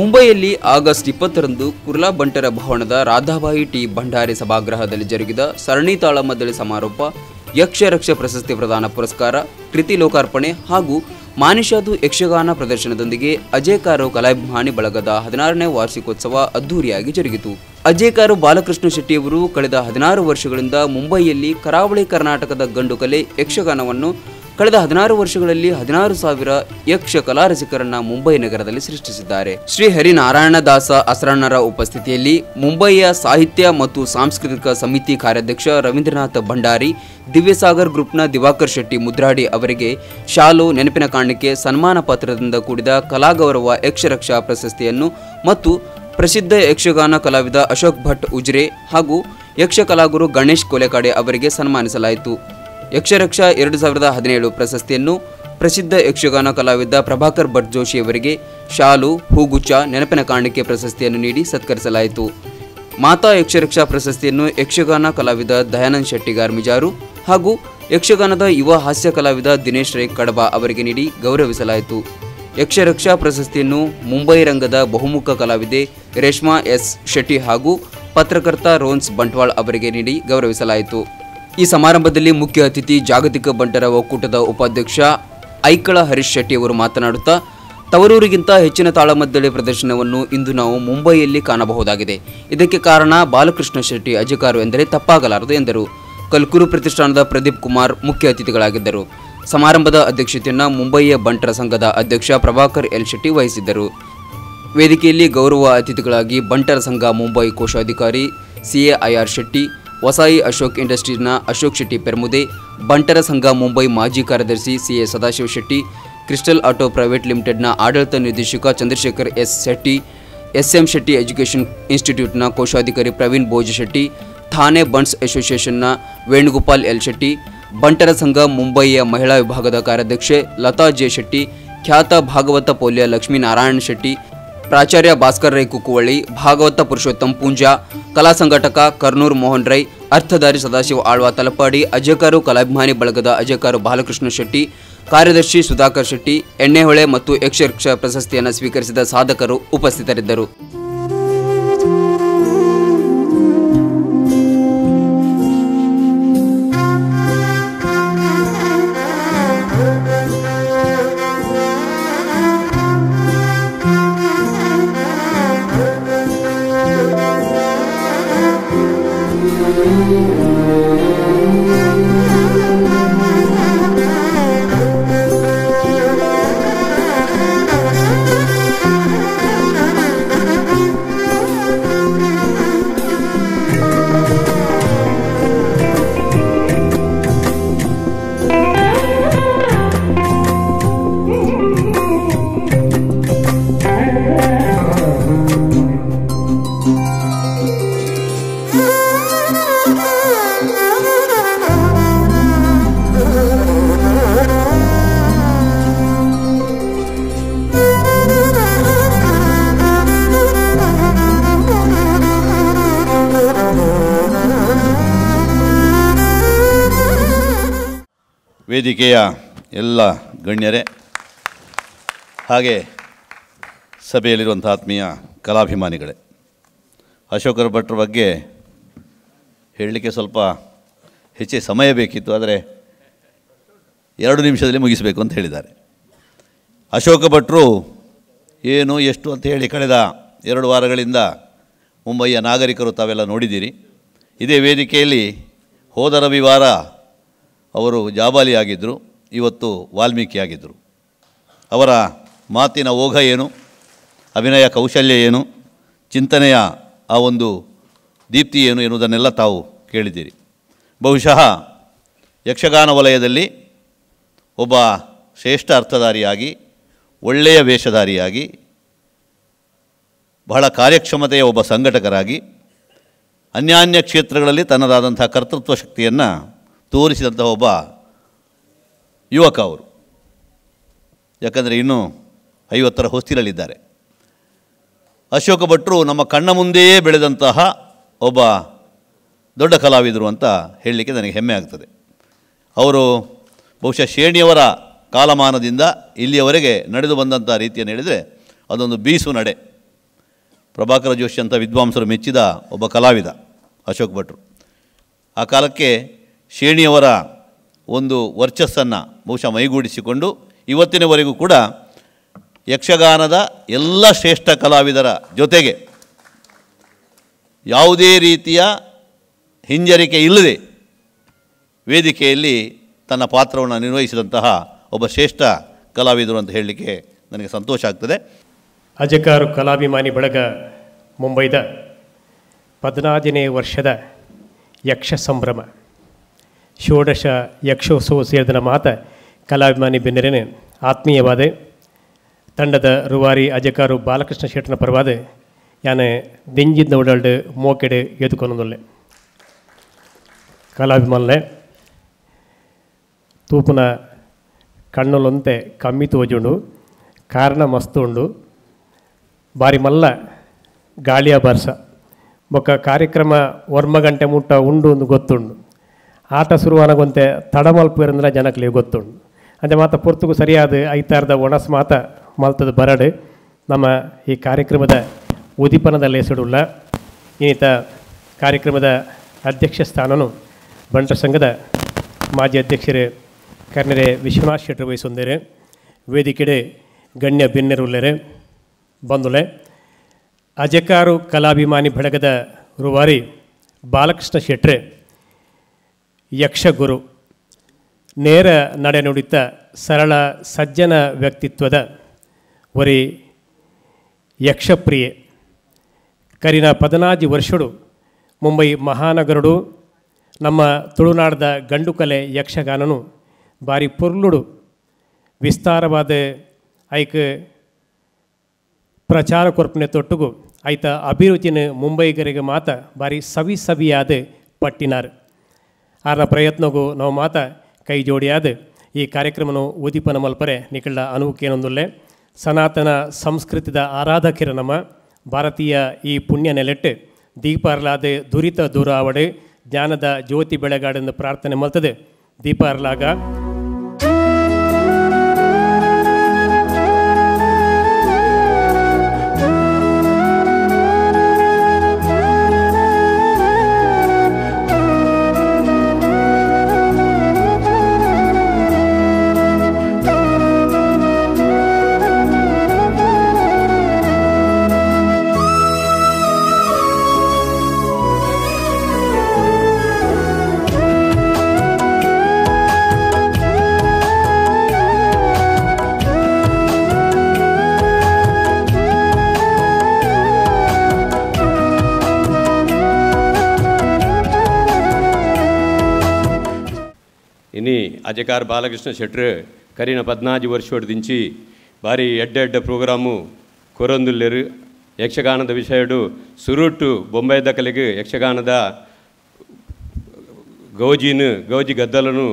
ಮುಂಬೈಯಲ್ಲಿ ಆಗಸ್ಟ್ 20ರಂದು ಕುರ್ಲಾ ಬಂಟರ ಭವನದ ರಾಧಾಬಾಯಿ ಟಿ ಭಂಡಾರಿ ಸಭಾಗೃಹದಲ್ಲಿ ಜರುಗಿದ ಸರಣಿ ತಾಳಮದ್ದಳೆ ಸಮಾರೋಪ, ಯಕ್ಷರಕ್ಷ ಪ್ರಶಸ್ತಿ ಪ್ರದಾನ ಪುರಸ್ಕಾರ, ಕೃತಿ ಲೋಕಾರ್ಪಣೆ ಹಾಗೂ ಮಾನಿಷಾದು ಯಕ್ಷಗಾನ ಪ್ರದರ್ಶನದೊಂದಿಗೆ ಅಜೇಕಾರು ಕಲಾಭಿಮಾನಿ ಬಳಗದ 16ನೇ ವಾರ್ಷಿಕೋತ್ಸವ ಅದ್ದೂರಿಯಾಗಿ ಜರುಗಿತು. ಅಜೇಕಾರು ಬಾಲಕೃಷ್ಣ ಶೆಟ್ಟಿಯವರು ಕಳೆದ 16 ವರ್ಷಗಳಿಂದ ಮುಂಬೈಯಲ್ಲಿ ಕರಾವಳಿ ಕರ್ನಾಟಕದ ಗಂಡುಕಲೆ ಯಕ್ಷಗಾನವನ್ನು ಕಳೆದ 16 ವರ್ಷಗಳಲ್ಲಿ 16,000 ಯಕ್ಷ ಕಲಾರಸಿಕರನ್ನ ಮುಂಬೈ ನಗರದಲ್ಲಿ ಸೃಷ್ಟಿಸಿದ್ದಾರೆ. ಶ್ರೀ ಹರಿನಾರಾಯಣದಾಸ ಅಸ್ರಣ್ಣರ ಉಪಸ್ಥಿತಿಯಲ್ಲಿ ಮುಂಬೈಯ ಸಾಹಿತ್ಯ ಮತ್ತು ಸಾಂಸ್ಕೃತಿಕ ಸಮಿತಿ ಕಾರ್ಯಾಧ್ಯಕ್ಷ ರವೀಂದ್ರನಾಥ ಭಂಡಾರಿ, ದಿವ್ಯಸಾಗರ್ ಗ್ರೂಪ್ನ ದಿವಾಕರ್ ಶೆಟ್ಟಿ ಮುದ್ರಾಡಿ ಅವರಿಗೆ ಶಾಲು, ನೆನಪಿನ ಕಾಣಿಕೆ, ಸನ್ಮಾನ ಪತ್ರದಿಂದ ಕೂಡಿದ ಕಲಾಗೌರವ ಯಕ್ಷರಕ್ಷಾ ಪ್ರಶಸ್ತಿಯನ್ನು ಮತ್ತು ಪ್ರಸಿದ್ಧ ಯಕ್ಷಗಾನ ಕಲಾವಿದ ಅಶೋಕ್ ಭಟ್ ಉಜ್ರೆ ಹಾಗೂ ಯಕ್ಷ ಕಲಾಗುರು ಗಣೇಶ್ ಕೊಲೆಕಾಡೆ ಅವರಿಗೆ ಸನ್ಮಾನಿಸಲಾಯಿತು. ಯಕ್ಷರಕ್ಷಾ 2017 ಪ್ರಶಸ್ತಿಯನ್ನು ಪ್ರಸಿದ್ಧ ಯಕ್ಷಗಾನ ಕಲಾವಿದ ಪ್ರಭಾಕರ್ ಭಟ್ ಜೋಶಿಯವರಿಗೆ ಶಾಲು, ಹೂಗುಚ್ಛ, ನೆನಪಿನ ಕಾಣಿಕೆ ಪ್ರಶಸ್ತಿಯನ್ನು ನೀಡಿ ಸತ್ಕರಿಸಲಾಯಿತು. ಮಾತಾ ಯಕ್ಷರಕ್ಷಾ ಪ್ರಶಸ್ತಿಯನ್ನು ಯಕ್ಷಗಾನ ಕಲಾವಿದ ದಯಾನಂದ್ ಶೆಟ್ಟಿಗಾರ್ ಮಿಜಾರು ಹಾಗೂ ಯಕ್ಷಗಾನದ ಯುವ ಹಾಸ್ಯ ಕಲಾವಿದ ದಿನೇಶ್ ರೈ ಕಡಬ ಅವರಿಗೆ ನೀಡಿ ಗೌರವಿಸಲಾಯಿತು. ಯಕ್ಷರಕ್ಷಾ ಪ್ರಶಸ್ತಿಯನ್ನು ಮುಂಬೈ ರಂಗದ ಬಹುಮುಖ ಕಲಾವಿದೆ ರೇಷ್ಮಾ ಎಸ್ ಶೆಟ್ಟಿ ಹಾಗೂ ಪತ್ರಕರ್ತ ರೋನ್ಸ್ ಬಂಟ್ವಾಳ್ ಅವರಿಗೆ ನೀಡಿ ಗೌರವಿಸಲಾಯಿತು. ಈ ಸಮಾರಂಭದಲ್ಲಿ ಮುಖ್ಯ ಅತಿಥಿ ಜಾಗತಿಕ ಬಂಟರ ಒಕ್ಕೂಟದ ಉಪಾಧ್ಯಕ್ಷ ಐಕಳ ಹರೀಶ್ ಶೆಟ್ಟಿಯವರು ಮಾತನಾಡುತ್ತಾ, ತವರೂರಿಗಿಂತ ಹೆಚ್ಚಿನ ತಾಳಮದ್ದಳೆ ಪ್ರದರ್ಶನವನ್ನು ಇಂದು ನಾವು ಮುಂಬೈಯಲ್ಲಿ ಕಾಣಬಹುದಾಗಿದೆ. ಇದಕ್ಕೆ ಕಾರಣ ಬಾಲಕೃಷ್ಣ ಶೆಟ್ಟಿ ಅಜೇಕಾರು ಎಂದರೆ ತಪ್ಪಾಗಲಾರದು ಎಂದರು. ಕಲ್ಕೂರು ಪ್ರತಿಷ್ಠಾನದ ಪ್ರದೀಪ್ ಕುಮಾರ್ ಮುಖ್ಯ ಅತಿಥಿಗಳಾಗಿದ್ದರು. ಸಮಾರಂಭದ ಅಧ್ಯಕ್ಷತೆಯನ್ನು ಮುಂಬಯಿಯ ಬಂಟರ ಸಂಘದ ಅಧ್ಯಕ್ಷ ಪ್ರಭಾಕರ್ ಎಲ್ ಶೆಟ್ಟಿ ವಹಿಸಿದ್ದರು. ವೇದಿಕೆಯಲ್ಲಿ ಗೌರವ ಅತಿಥಿಗಳಾಗಿ ಬಂಟರ ಸಂಘ ಮುಂಬೈ ಕೋಶಾಧಿಕಾರಿ ಸಿಎಐಆರ್ ಶೆಟ್ಟಿ, ವಸಾಯಿ ಅಶೋಕ್ ಇಂಡಸ್ಟ್ರೀಸ್ನ ಅಶೋಕ್ ಶೆಟ್ಟಿ ಪೆರ್ಮುದೆ, ಬಂಟರ ಸಂಘ ಮುಂಬೈ ಮಾಜಿ ಕಾರ್ಯದರ್ಶಿ CA Sadashiva Shetty, crystal auto private ಲಿಮಿಟೆಡ್ನ ಆಡಳಿತ ನಿರ್ದೇಶಕ Chandrashekar S Shetty, SM Shetty education ಇನ್ಸ್ಟಿಟ್ಯೂಟ್ನ ಕೋಶಾಧಿಕಾರಿ ಪ್ರವೀಣ್ ಭೋಜ ಶೆಟ್ಟಿ, ಥಾನೆ ಬಂಟ್ಸ್ ಅಸೋಸಿಯೇಷನ್ನ ವೇಣುಗೋಪಾಲ್ ಎಲ್ ಶೆಟ್ಟಿ, ಬಂಟರ ಸಂಘ ಮುಂಬಯಿಯ ಮಹಿಳಾ ವಿಭಾಗದ ಕಾರ್ಯಾಧ್ಯಕ್ಷೆ ಲತಾ ಜೆ ಶೆಟ್ಟಿ, ಖ್ಯಾತ ಭಾಗವತ ಪೋಲ್ಯ ಲಕ್ಷ್ಮೀನಾರಾಯಣ ಶೆಟ್ಟಿ, ಪ್ರಾಚಾರ್ಯ ಭಾಸ್ಕರ್ ರೈ ಕುಕ್ಕುವಳ್ಳಿ, ಭಾಗವತ ಪುರುಷೋತ್ತಮ್ ಪೂಂಜಾ, ಕಲಾ ಸಂಘಟಕ ಕರ್ನೂರ್ ಮೋಹನ್ ರೈ, ಅರ್ಥಧಾರಿ ಸದಾಶಿವ ಆಳ್ವ ತಲಪಾಡಿ, ಅಜೇಕಾರು ಕಲಾಭಿಮಾನಿ ಬಳಗದ ಅಜೇಕಾರು ಬಾಲಕೃಷ್ಣ ಶೆಟ್ಟಿ, ಕಾರ್ಯದರ್ಶಿ ಸುಧಾಕರ್ ಶೆಟ್ಟಿ, ಎಣ್ಣೆಹೊಳೆ ಮತ್ತು ಯಕ್ಷರಕ್ಷ ಪ್ರಶಸ್ತಿಯನ್ನು ಸ್ವೀಕರಿಸಿದ ಸಾಧಕರು ಉಪಸ್ಥಿತರಿದ್ದರು. ವೇದಿಕೆಯ ಎಲ್ಲ ಗಣ್ಯರೇ, ಹಾಗೆ ಸಭೆಯಲ್ಲಿರುವಂಥ ಆತ್ಮೀಯ ಕಲಾಭಿಮಾನಿಗಳೇ, ಅಶೋಕರ ಭಟ್ರ ಬಗ್ಗೆ ಹೇಳಲಿಕ್ಕೆ ಸ್ವಲ್ಪ ಹೆಚ್ಚು ಸಮಯ ಬೇಕಿತ್ತು, ಆದರೆ 2 ನಿಮಿಷದಲ್ಲಿ ಮುಗಿಸಬೇಕು ಅಂತ ಹೇಳಿದ್ದಾರೆ. ಅಶೋಕ ಭಟ್ರು ಏನು ಎಷ್ಟು ಅಂತ ಹೇಳಿ ಕಳೆದ 2 ವಾರಗಳಿಂದ ಮುಂಬಯಿಯ ನಾಗರಿಕರು ತಾವೆಲ್ಲ ನೋಡಿದ್ದೀರಿ. ಇದೇ ವೇದಿಕೆಯಲ್ಲಿ ಹೋದ ರವಿವಾರ ಅವರು ಜಾಬಾಲಿಯಾಗಿದ್ದರು, ಇವತ್ತು ವಾಲ್ಮೀಕಿಯಾಗಿದ್ದರು. ಅವರ ಮಾತಿನ ಓಘ ಏನು, ಅಭಿನಯ ಕೌಶಲ್ಯ ಏನು, ಚಿಂತನೆಯ ಆ ಒಂದು ದೀಪ್ತಿ ಏನು ಎನ್ನುವುದನ್ನೆಲ್ಲ ತಾವು ಕೇಳಿದ್ದೀರಿ. ಬಹುಶಃ ಯಕ್ಷಗಾನ ವಲಯದಲ್ಲಿ ಒಬ್ಬ ಶ್ರೇಷ್ಠ ಅರ್ಥಧಾರಿಯಾಗಿ, ಒಳ್ಳೆಯ ವೇಷಧಾರಿಯಾಗಿ, ಬಹಳ ಕಾರ್ಯಕ್ಷಮತೆಯ ಒಬ್ಬ ಸಂಘಟಕರಾಗಿ, ಅನ್ಯಾನ್ಯ ಕ್ಷೇತ್ರಗಳಲ್ಲಿ ತನ್ನದಾದಂಥ ಕರ್ತೃತ್ವ ಶಕ್ತಿಯನ್ನು ತೋರಿಸಿದಂಥ ಒಬ್ಬ ಯುವಕ ಅವರು. ಯಾಕಂದರೆ ಇನ್ನೂ 50ರ ಹೊಸ್ತಿಲಲ್ಲಿದ್ದಾರೆ. ಅಶೋಕ ಭಟ್ರು ನಮ್ಮ ಕಣ್ಣ ಮುಂದೆಯೇ ಬೆಳೆದಂತಹ ಒಬ್ಬ ದೊಡ್ಡ ಕಲಾವಿದರು ಅಂತ ಹೇಳಲಿಕ್ಕೆ ನನಗೆ ಹೆಮ್ಮೆ ಆಗ್ತದೆ. ಅವರು ಬಹುಶಃ ಶೇಣಿಯವರ ಕಾಲಮಾನದಿಂದ ಇಲ್ಲಿಯವರೆಗೆ ನಡೆದು ಬಂದಂಥ ರೀತಿಯನ್ನು ಹೇಳಿದರೆ ಅದೊಂದು ಬೀಸು ನಡೆ. Prabhakar Joshi ಅಂತ ವಿದ್ವಾಂಸರು ಮೆಚ್ಚಿದ ಒಬ್ಬ ಕಲಾವಿದ ಅಶೋಕ್ ಭಟ್ರು. ಆ ಕಾಲಕ್ಕೆ ಶೇಣಿಯವರ ಒಂದು ವರ್ಚಸ್ಸನ್ನು ಬಹುಶಃ ಮೈಗೂಡಿಸಿಕೊಂಡು ಇವತ್ತಿನವರೆಗೂ ಕೂಡ ಯಕ್ಷಗಾನದ ಎಲ್ಲ ಶ್ರೇಷ್ಠ ಕಲಾವಿದರ ಜೊತೆಗೆ ಯಾವುದೇ ರೀತಿಯ ಹಿಂಜರಿಕೆ ಇಲ್ಲದೆ ವೇದಿಕೆಯಲ್ಲಿ ತನ್ನ ಪಾತ್ರವನ್ನು ನಿರ್ವಹಿಸಿದಂತಹ ಒಬ್ಬ ಶ್ರೇಷ್ಠ ಕಲಾವಿದರು ಅಂತ ಹೇಳಲಿಕ್ಕೆ ನನಗೆ ಸಂತೋಷ ಆಗ್ತದೆ. ಅಜಕಾರು ಕಲಾಭಿಮಾನಿ ಬಳಗ ಮುಂಬೈದ 14ನೇ ವರ್ಷದ ಯಕ್ಷ ಸಂಭ್ರಮ ಷೋಡಶ ಯಕ್ಷೋತ್ಸವ ಸೇರಿದ ಮಾತ ಕಲಾಭಿಮಾನಿ ಬೆನ್ನೆರೆನೆ ಆತ್ಮೀಯವಾದ ತಂಡದ ರೂವಾರಿ ಅಜಕಾರು ಬಾಲಕೃಷ್ಣ ಶೆಟ್ಟನ ಪರವಾದ ಯಾನೆ ದಿಂಜಿದ ಉಡಲ್ಡು ಮೋಕೆಡೆ ಎದುಕೊನೊಂದೊಲ್ಲೆ ಕಲಾಭಿಮಾನಲೆ ತೂಪುನ ಕಣ್ಣುಲೊಂತೆ ಕಮ್ಮಿ ತೋಜುಂಡು ಕಾರಣ ಮಸ್ತು ಉಂಡು ಬಾರಿ ಮಲ್ಲ ಗಾಳಿಯ ಬರ್ಸ ಬೊಕ್ಕ ಕಾರ್ಯಕ್ರಮ 1 ಗಂಟೆ ಮುಟ್ಟ ಉಂಡು ಒಂದು ಗೊತ್ತುಂಡು ಆಟ ಶುರುವಾನಗೊಂತೆ ತಡಮಲ್ಪುರಂದ್ರೆ ಜನಕ್ಕೆ ಗೊತ್ತುಂಡು ಅಂದೆ ಮಾತ ಪೊರ್ತುಗು ಸರಿಯಾದ ಐತಾರದ ಒಣಸ್ ಮಾತ ಮಲ್ತದ ಬರಡು ನಮ್ಮ ಈ ಕಾರ್ಯಕ್ರಮದ ಉದೀಪನದ ಲೇಸುಡುಲ್ಲ. ಇನ್ನಿತ ಕಾರ್ಯಕ್ರಮದ ಅಧ್ಯಕ್ಷ ಸ್ಥಾನನು ಬಂಟರ ಸಂಘದ ಮಾಜಿ ಅಧ್ಯಕ್ಷರು ಕರ್ನರೆ ವಿಶ್ವನಾಥ್ ಶೆಟ್ಟರು ವಹಿಸೊಂದೇರು. ವೇದಿಕೆಡೆ ಗಣ್ಯ ಬೆನ್ನೆರುಲ್ಲೆರೆ ಬಂದುಲೆ ಅಜಕಾರು ಕಲಾಭಿಮಾನಿ ಬಳಗದ ರೂವಾರಿ ಬಾಲಕೃಷ್ಣ ಶೆಟ್ರೆ ಯಕ್ಷಗುರು ನೇರ ನಡೆ ನುಡಿತ ಸರಳ ಸಜ್ಜನ ವ್ಯಕ್ತಿತ್ವದ ಒರಿ ಯಕ್ಷಪ್ರಿಯೆ ಕರಿನ 14 ವರ್ಷಡು ಮುಂಬೈ ಮಹಾನಗರಡು ನಮ್ಮ ತುಳುನಾಡದ ಗಂಡುಕಲೆ ಯಕ್ಷಗಾನನು ಭಾರಿ ಪೊರ್ಲುಡು ವಿಸ್ತಾರವಾದ ಐಕ್ ಪ್ರಚಾರ ಕೊರ್ಪನೆ ತೊಟ್ಟುಗು ಐತ ಅಭಿರುಚಿನ ಮುಂಬೈಗರಿಗೆ ಮಾತ ಭಾರಿ ಸವಿ ಸವಿಯಾದ ಪಟ್ಟಿನಾರು. ಆರ್ನ ಪ್ರಯತ್ನಗೂ ನಾವು ಮಾತ ಕೈ ಜೋಡಿಯಾದ ಈ ಕಾರ್ಯಕ್ರಮನು ಉದೀಪನ ಮಲ್ಪರೆ ನಿಕಳ್ಳ ಅನುಕೇನೊಂದುಲ್ಲೆ. ಸನಾತನ ಸಂಸ್ಕೃತಿದ ಆರಾಧಕಿರ ನಮ್ಮ ಭಾರತೀಯ ಈ ಪುಣ್ಯ ನೆಲೆಟ್ಟು ದೀಪ ಅರ್ಲಾದ ದುರಿತ ದೂರಾವಡೆ ಜ್ಞಾನದ ಜ್ಯೋತಿ ಬೆಳಗಾಡೆಂದು ಪ್ರಾರ್ಥನೆ ಮಲ್ತದೆ ದೀಪ ಅರ್ಲಾಗ. ಇನಿ ಅಜಕಾರ ಬಾಲಕೃಷ್ಣ ಶೆಟ್ರು ಕರಿನ 14 ವರ್ಷದಿಂಚಿ ಭಾರಿ ಎಡ್ಡೆ ಎಡ್ಡೆ ಪ್ರೋಗ್ರಾಮು ಕೊರೊಂದುಲ್ಲೆರು. ಯಕ್ಷಗಾನದ ವಿಷಯಡು ಸುರುಟು ಬೊಂಬೈದ ಕಲೆಗೆ ಯಕ್ಷಗಾನದ ಗೌಜಿನ ಗೌಜಿ ಗದ್ದಲನು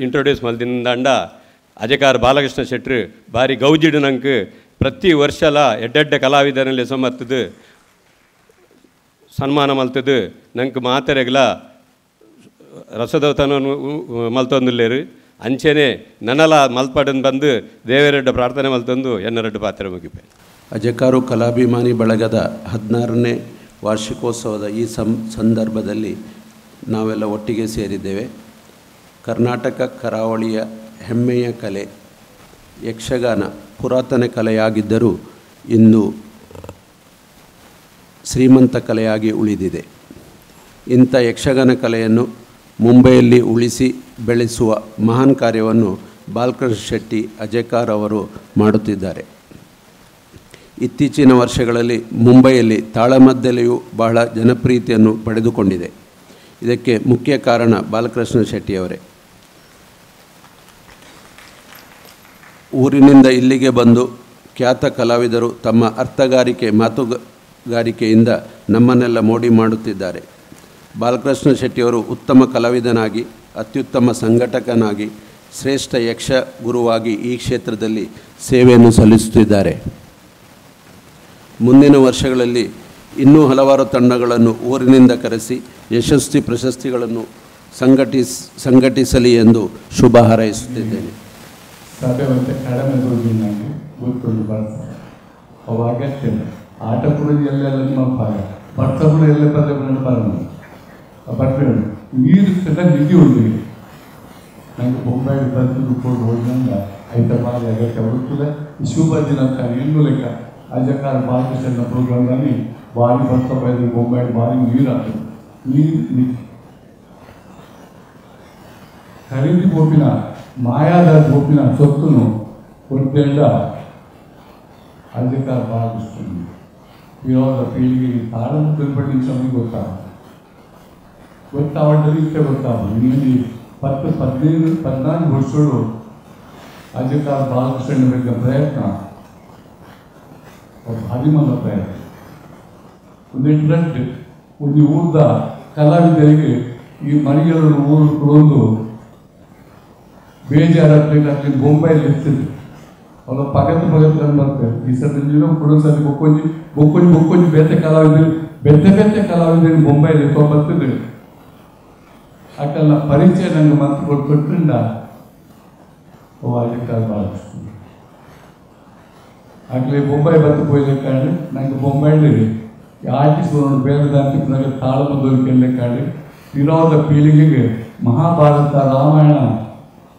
ಇಂಟ್ರೊಡ್ಯೂಸ್ ಮಲ್ದಿಂದಾಂಡ ಅಜಕಾರ ಬಾಲಕೃಷ್ಣ ಶೆಟ್ರು ಭಾರಿ ಗೌಜಿಡು ನಂಗೆ ಪ್ರತಿ ವರ್ಷಲ ಎಡ್ಡೆಡ್ಡೆ ಕಲಾವಿದರಲ್ಲಿ ಸೊಮ್ಮತ್ತದು ಸನ್ಮಾನ ಮಲ್ತದು ನಂಗೆ ಮಾತೆರೆಗ್ಲ ರಸದೌತನ ಮಲ್ತೊಂದುಲ್ಲೇರು. ಅಂಚೆನೆ ನನ್ನಲ ಮಲ್ಪಡನ್ ಬಂದು ದೇವರೆಡ್ಡ ಪ್ರಾರ್ಥನೆ ಮಲ್ತೊಂದು ಎನ್ನರೆಡ್ಡು ಪಾತ್ರ ಮುಗಿಪೆ. ಅಜಕಾರು ಕಲಾಭಿಮಾನಿ ಬಳಗದ 16ನೇ ವಾರ್ಷಿಕೋತ್ಸವದ ಈ ಸಂದರ್ಭದಲ್ಲಿ ನಾವೆಲ್ಲ ಒಟ್ಟಿಗೆ ಸೇರಿದ್ದೇವೆ. ಕರ್ನಾಟಕ ಕರಾವಳಿಯ ಹೆಮ್ಮೆಯ ಕಲೆ ಯಕ್ಷಗಾನ ಪುರಾತನ ಕಲೆಯಾಗಿದ್ದರೂ ಇಂದು ಶ್ರೀಮಂತ ಕಲೆಯಾಗಿ ಉಳಿದಿದೆ. ಇಂಥ ಯಕ್ಷಗಾನ ಕಲೆಯನ್ನು ಮುಂಬೈಯಲ್ಲಿ ಉಳಿಸಿ ಬೆಳೆಸುವ ಮಹಾನ್ ಕಾರ್ಯವನ್ನು ಬಾಲಕೃಷ್ಣ ಶೆಟ್ಟಿ ಅಜೇಕಾರ್ ಅವರು ಮಾಡುತ್ತಿದ್ದಾರೆ. ಇತ್ತೀಚಿನ ವರ್ಷಗಳಲ್ಲಿ ಮುಂಬೈಯಲ್ಲಿ ತಾಳಮದ್ದಲೆಯು ಬಹಳ ಜನಪ್ರಿಯತೆಯನ್ನು ಪಡೆದುಕೊಂಡಿದೆ. ಇದಕ್ಕೆ ಮುಖ್ಯ ಕಾರಣ ಬಾಲಕೃಷ್ಣ ಶೆಟ್ಟಿಯವರೇ. ಊರಿನಿಂದ ಇಲ್ಲಿಗೆ ಬಂದು ಖ್ಯಾತ ಕಲಾವಿದರು ತಮ್ಮ ಅರ್ಥಗಾರಿಕೆ ಮಾತುಗಾರಿಕೆಯಿಂದ ನಮ್ಮನ್ನೆಲ್ಲ ಮೋಡಿ ಮಾಡುತ್ತಿದ್ದಾರೆ. ಬಾಲಕೃಷ್ಣ ಶೆಟ್ಟಿಯವರು ಉತ್ತಮ ಕಲಾವಿದನಾಗಿ, ಅತ್ಯುತ್ತಮ ಸಂಘಟಕನಾಗಿ, ಶ್ರೇಷ್ಠ ಯಕ್ಷ ಗುರುವಾಗಿ ಈ ಕ್ಷೇತ್ರದಲ್ಲಿ ಸೇವೆಯನ್ನು ಸಲ್ಲಿಸುತ್ತಿದ್ದಾರೆ. ಮುಂದಿನ ವರ್ಷಗಳಲ್ಲಿ ಇನ್ನೂ ಹಲವಾರು ತಂಡಗಳನ್ನು ಊರಿನಿಂದ ಕರೆಸಿ ಯಶಸ್ವಿ ಪ್ರಶಸ್ತಿಗಳನ್ನು ಸಂಘಟಿಸಲಿ ಎಂದು ಶುಭ ಹಾರೈಸುತ್ತಿದ್ದೇನೆ. ಸಭೆ ಮತ್ತು ಕಡಿಮೆ ದುಡ್ಡಿನಾಗಿ ಕೂತ್ಕೊಂಡು ಬರ್ತಾರೆ ಅವಾಗ ಆಟ ಕೂಡ ಎಲ್ಲೆಲ್ಲ ಮಲ್ಪಾಗ ಬರ್ತ ಕೂಡ ಎಲ್ಲೇ ಪದೇ ಬರಣ ಬರ್ಬೇಡ ನೀರು ಸಹ ನಿಧಿ ಉಂಟು. ನಂಗೆ ಬೊಂಬಾಯಿ ಬಂದು ಕೊಡು ಹೋದಂಗ ಐತ ಬಾರಿ ಅಗತ್ಯ ಬರ್ತದೆ. ಈ ಶುಭ ದಿನ ಇನ್ನು ಲೆಕ್ಕ ಅಜಕಾರ ಬಾಲಕೃಷ್ಣನ ಪ್ರೋಗ್ರಾಮ್ನಲ್ಲಿ ಭಾರಿ ಬರ್ತಾ ಬೈದು ಬೊಂಬಾಯಿ ಭಾರಿ ನೀರು ಆಗ್ತದೆ. ನೀರು ನಿಧಿ ಖರೀದಿ ಗೋಪಿನ ಮಾಯಾದ ಗೋಪಿನ ಸೊತ್ತುನು ಕೊಡ್ತೇಳ ಅಜಕಾರ ಬಾಲಕೃಷ್ಣ ವಿರೋಧ ಪೀಳಿಗೆಗೆ ತಾಳನ್ನು ತಿಳ್ಪಡಿ ಗೊತ್ತಾಗ ಗೊತ್ತಾವಡ್ಡ ರೀತಿ ಗೊತ್ತಾಗ ಇಲ್ಲಿ 10, 15, 14 ವರ್ಷಗಳು ಅಜಕಾರ ಬಾಲಕೃಷ್ಣ ಬಗ್ಗೆ ಪ್ರಯತ್ನ ಭಾರಿ ಮಂದ ಪ್ರಯತ್ನ. ಒಂದು ಇಂಟ್ರೆಸ್ಟ್ ಒಂದು ಊರ್ದ ಕಲಾವಿದರಿಗೆ ಈ ಮನೆಯವರು ಊರು ಕೊಡೋದು ಬೇಜಾರಾಗ್ಲಿ ಬೊಂಬೈಲಿ ಇರ್ತಿದ್ರು. ಅವರ ಪಗತ್ ಪಗತ್ ಬರ್ತಾರೆ ಈ ಸಲ ಕೊಡೋ ಸಲ ಬೊಕ್ಕೊಂಜಿ ಬೊಕ್ಕೊಂಜಿ ಬೊಕ್ಕೊಂಜಿ ಬೇತೆ ಕಲಾವಿದರು ಬೆತ್ತೆ ಬೆತ್ತೆ ಕಲಾವಿದರು ಬೊಂಬೈಲಿ ತೊಗೊಂಬರ್ತಿದ್ರು. ಆಕಲ್ಲ ಪರಿಚಯ ನಂಗೆ ಮತ್ತೆ ಕೊಟ್ಬಿಟ್ರಿಂದ ಅಜಕಾರ ಬಾಲಕೃಷ್ಣ ಆಗಲಿ ಬೊಂಬೈ ಬತ್ತು ಪೋಯ್ಲೆ ನಂಗೆ ಬೊಂಬೈಲಿ ಆರ್ಟಿಸ್ಟ್ ಬೇರೆ ದಾಂತಿ ತಾಳಮದ್ದೋಲಿ ಕಾಡಿ ಇರೋದ ಪೀಳಿಗೆಗೆ ಮಹಾಭಾರತ ರಾಮಾಯಣ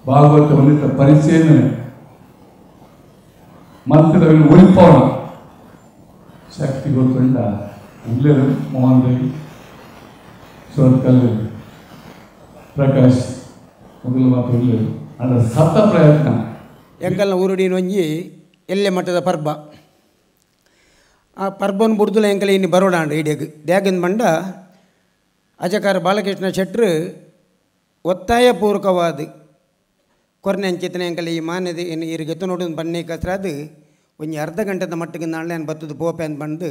ಭಾಗವತ ಹೊಂದಿದ್ದ ಪರಿಚಯನ ಮಂತ್ರದ ಒಲಿಪೋಣ ಶಕ್ತಿ ಗೊತ್ತುಂಡ ಉಳ್ಳೇರು ಮೋಹನ್ ರೈ ಸುರತ್ಕಲ್ ಪ್ರಕಾಶ್ ಮೊದಲು ಮಾತು ಉಳ್ಳೇರು ಅದರ ಸತ ಪ್ರಯತ್ನ. ಎಂಕಲ್ನ ಊರುಡಿನ ಒಂಜಿ ಎಲ್ಲೆ ಮಟ್ಟದ ಪರ್ಬ ಆ ಪರ್ಬನ್ ಬುಡ್ದುಲ ಎಂಕಲ ಇನ್ನು ಬರೋಡಾಂಡ ಇಡಿಯಗ್ ದ್ಯಾಗಂದ ಬಂಡ ಅಜಕಾರ ಬಾಲಕೃಷ್ಣ ಶೆಟ್ರು ಒತ್ತಾಯಪೂರ್ವಕವಾದ ಕೊರನೆ ಅಂಚಿತನೆ ಎಂಕಲ ಈ ಮಾನ್ಯದ ಇನ್ನು ಇರಿಗೆ ನೋಡು ಬನ್ನಿ ಕಸರಾದು ಒಂಜಿ ಅರ್ಧ ಗಂಟೆದ ಮಟ್ಟಿಗೆ ನಾಳೆ ನಾನು ಬತ್ತದ ಪೋಪೆ ಅಂತ ಬಂದು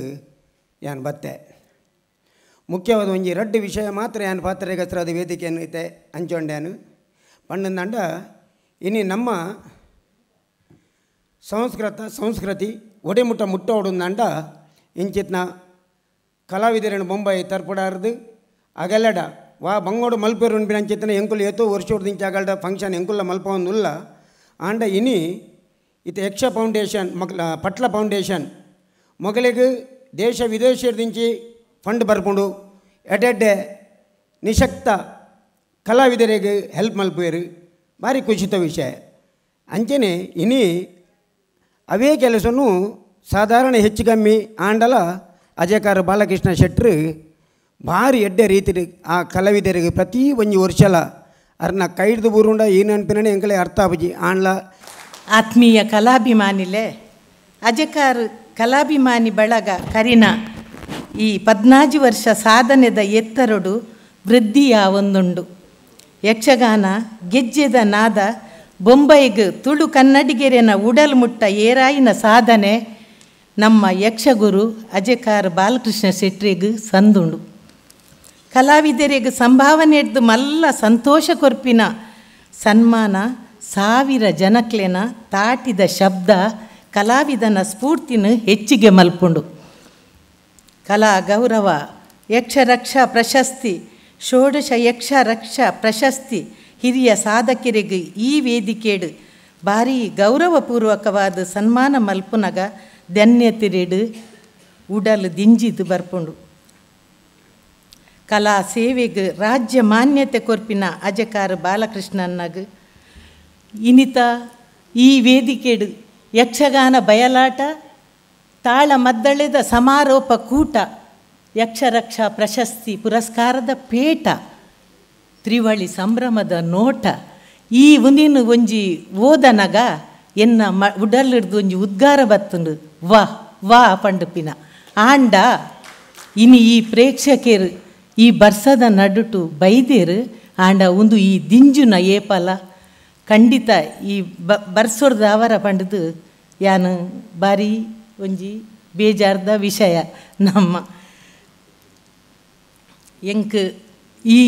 ಯಾನ್ ಬತ್ತೆ. ಮುಖ್ಯವಾದ ಒಂಜಿ ರಡ್ಡು ವಿಷಯ ಮಾತ್ರ ಯಾನ್ ಪಾತ್ರೆ ಕಸರಾದ ವೇದಿಕೆಯನ್ನು ಐತೆ ಅಂಚೊಂಡ್ಯಾನು ಪಣ್ಣಂದಂಡ ಇನಿ ನಮ್ಮ ಸಂಸ್ಕೃತ ಸಂಸ್ಕೃತಿ ಒಡೆಮುಟ್ಟ ಮುಟ್ಟ ಹೊಡಂದಂಡ ಇಂಚಿತ್ನ ಕಲಾವಿದರನ್ನು ಬೊಂಬೈ ತರ್ಪಡಾರ್ದು ಅಗಲಡ ವಾ ಬಂಗೋಡು ಮಲ್ಪೇರು ಉಂಬಿನ ಅಂಚಿತ್ನ ಎಂಕುಲು ಏತೋ ವರ್ಷ ಹೊಡ್ದಿಂಚ ಅಗಲ್ಡ ಫಂಕ್ಷನ್ ಎಂಕುಲ್ಲ ಮಲ್ಪವೊಂದುಲ್ಲ ಆಂಡ ಇನಿ ಇತ್ತ ಯಕ್ಷ ಫೌಂಡೇಶನ್ ಮಗ್ಲ ಪಟ್ಲ ಫೌಂಡೇಶನ್ ಮೊಗಲಿಗೆ ದೇಶ ವಿದೇಶದಿಂಚಿ ಫಂಡ್ ಬರ್ಕೊಂಡು ಎಡೆಡ್ಡೆ ನಿಶಕ್ತ ಕಲಾವಿದರಿಗೆ ಹೆಲ್ಪ್ ಮಲ್ಪೇರು ಭಾರಿ ಖುಷಿತ ವಿಷಯ. ಅಂಚನೆ ಇನಿ ಅವೇ ಕೆಲಸನು ಸಾಧಾರಣ ಹೆಚ್ಚು ಕಮ್ಮಿ ಆಂಡಲ ಅಜಕಾರ ಬಾಲಕೃಷ್ಣ ಶೆಟ್ರು ಭಾರಿ ಎಡ್ಡೆ ರೀತಿ ಆ ಕಲಾವಿದರಿಗೆ ಪ್ರತಿ ಒಂಜಿ ವರ್ಷಲ ಅರ್ನ ಕೈಡ್ದು ಬೂರುಂಡ ಏನು ಅನ್ಪಿನೇ ಎಂಕಲೆ ಅರ್ಥ ಆಪುಜಿ ಆಂಡ್ಲ. ಆತ್ಮೀಯ ಕಲಾಭಿಮಾನಿಲೆ ಅಜಕಾರ ಕಲಾಭಿಮಾನಿ ಬಳಗ ಕರಿನ ಈ 14 ವರ್ಷ ಸಾಧನೆದ ಎತ್ತರಡು ವೃದ್ಧಿಯ ಒಂದುಂಡು. ಯಕ್ಷಗಾನ ಗೆಜ್ಜೆದ ನಾದ ಬೊಂಬೈಗ್ ತುಳು ಕನ್ನಡಿಗೆರೆನ ಉಡಲ್ ಮುಟ್ಟ ಏರಾಯಿನ ಸಾಧನೆ ನಮ್ಮ ಯಕ್ಷಗುರು ಅಜಕಾರ ಬಾಲಕೃಷ್ಣ ಶೆಟ್ರಿಗೆ ಸಂದುಂಡು. ಕಲಾವಿದರಿಗೆ ಸಂಭಾವನೆ ಎಡ್ದು ಮಲ್ಲ ಸಂತೋಷ ಕೊರ್ಪಿನ ಸನ್ಮಾನ 1000 ಜನಕ್ಲೆನ ತಾಟಿದ ಶಬ್ದ ಕಲಾವಿದನ ಸ್ಫೂರ್ತಿನ ಹೆಚ್ಚಿಗೆ ಮಲ್ಪುಂಡು. ಕಲಾ ಗೌರವ ಯಕ್ಷರಕ್ಷಾ ಪ್ರಶಸ್ತಿ ಷೋಡಶ ಯಕ್ಷರಕ್ಷಾ ಪ್ರಶಸ್ತಿ ಹಿರಿಯ ಸಾಧಕರಿಗೆ ಈ ವೇದಿಕೆಡು ಭಾರೀ ಗೌರವಪೂರ್ವಕವಾದ ಸನ್ಮಾನ ಮಲ್ಪುನಗ ಧನ್ಯತಿರೆಡು ಉಡಲು ದಿಂಜಿದು ಬರ್ಪುಂಡು. ಕಲಾ ಸೇವೆಗೆ ರಾಜ್ಯ ಮಾನ್ಯತೆ ಕೊರ್ಪಿನ ಅಜಕಾರ ಬಾಲಕೃಷ್ಣನ್ನಾಗ ಇನಿತ ಈ ವೇದಿಕೆಡು ಯಕ್ಷಗಾನ ಬಯಲಾಟ ತಾಳ ಮದ್ದಳೆದ ಸಮಾರೋಪ ಕೂಟ ಯಕ್ಷರಕ್ಷಾ ಪ್ರಶಸ್ತಿ ಪುರಸ್ಕಾರದ ಪೇಟ ತ್ರಿವಳಿ ಸಂಭ್ರಮದ ನೋಟ ಈ ಉಂದಿನ ಒಂಜಿ ಓದನಗ ಎನ್ನ ಮ ಉಡಲಿಡ್ದು ಒಂಜಿ ಉದ್ಗಾರ ಬತ್ತುಂಡು ವಾ ವಾ ಪಂಡುಪಿನ ಆಂಡ ಇನಿ ಈ ಪ್ರೇಕ್ಷಕರು ಈ ಬರ್ಸದ ನಡುಟು ಬೈದೇರು ಆಂಡ ಒಂದು ಈ ದಿಂಜುನ ಏಪಲ ಖಂಡಿತ ಈ ಬರ್ಸೋರ್ದ ಅವರ ಪಂಡದು ಯಾನು ಬಾರಿ ಒಂಜಿ ಬೇಜಾರ್ದ ವಿಷಯ ನಮ್ಮ ಎಂಕ್ ಈ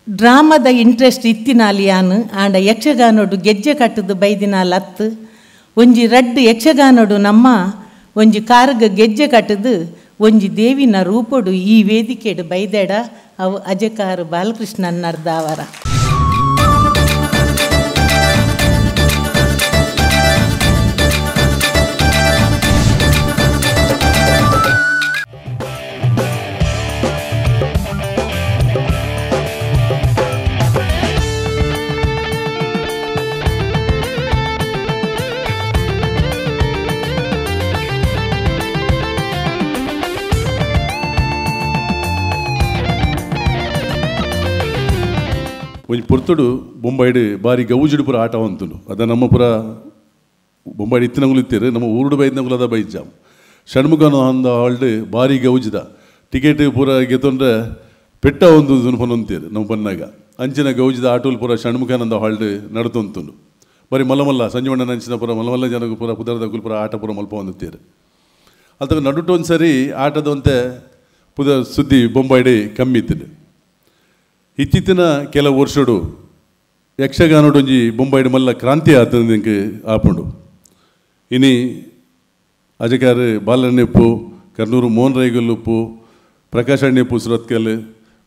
ಡ್ರಾಮದ ಇಂಟ್ರೆಸ್ಟ್ ಇತ್ತಿನಾಲಿ ಯಾನು ಆಂಡ ಯಕ್ಷಗಾನೋಡು ಗೆಜ್ಜೆ ಕಟ್ಟದು ಬೈದಿನಾಲ್ ಅತ್ತು ಒಂಜಿ ರಡ್ಡು ಯಕ್ಷಗಾನೋಡು ನಮ್ಮ ಒಂಜಿ ಕಾರ್ಗ ಗೆಜ್ಜೆ ಕಟ್ಟದು ಒಂಜಿ ದೇವಿನ ರೂಪೋಡು ಈ ವೇದಿಕೆಡು ಬೈದೆಡ ಅವು ಅಜಕಾರು ಬಾಲಕೃಷ್ಣನ್ನರ್ದಾವರ. ಒಂಜಿ ಪೊರ್ತುಡು ಬೊಂಬಾಯಿಡ್ ಬಾರಿ ಗೌಜಿಡು ಪೂರ ಆಟ ಅಂತುಂಡು. ಅದ ನಮ್ಮ ಪೂರ ಬೊಂಬಾಯಿಡ್ ಇತ್ತಿನಂಗುಲು ಇತ್ತೀರು, ನಮ್ಮ ಊರುಡು ಬೈದಿನಂಗುಲು ಅದ ಬೈಜಾಮ್. ಷಣ್ಮುಖಾನಂದ ಹಾಲ್ಡ್ ಬಾರಿ ಗೌಜಿದ ಟಿಕೆಟ್ ಪೂರ ಗೆತ್ತೊಂಡ್ರೆ ಪೆಟ್ಟ ಒಂದು ಪನೊಂತೀರು ನಮ್ಮ ಬನ್ನಾಗ. ಅಂಚಿನ ಗೌಜಿದ ಆಟೋಲು ಪೂರ ಷಣ್ಮುಖಾನಂದ ಹಾಲ್ಡ್ ನಡತೊಂತುಂಡು. ಬರೀ ಮಲ್ಲ ಸಂಜೀವಣ್ಣನ ಅಂಚಿನ ಪೂರ ಮಲ್ಲ ಜನకు ಪೂರ ಪುದರ್ದ ಪೂರ ಆಟ ಪೂರ ಮಲ್ಪ ಹೊಂದುತ್ತೀರು. ಅಲ್ತಕ್ಕ ನಡುಟು ಒಂದು ಸರಿ ಆಟದಂತೆ ಪುದ ಸುದ್ದಿ ಬೊಂಬಾಯಿಡ್ ಕಮ್ಮಿ ಇತ್ತಿದೆ. ಇತ್ತೀಚಿನ ಕೆಲವು ವರ್ಷಡು ಯಕ್ಷಗಾನಡೊಂಜಿ ಬೊಂಬಾಯಿಡ್ ಮಲ್ಲ ಕ್ರಾಂತಿ ಆತಂದು ಆಪುಂಡು. ಇನಿ ಅಜಕಾರ ಬಾಲಣ್ಣಪ್ಪು, ಕರ್ನೂರು ಮೋಹನ್ ರೈಗಲ್ಲುಪ್ಪು, ಪ್ರಕಾಶ್ ಅಣ್ಣಪ್ಪು ಸುರತ್ಕಲ್,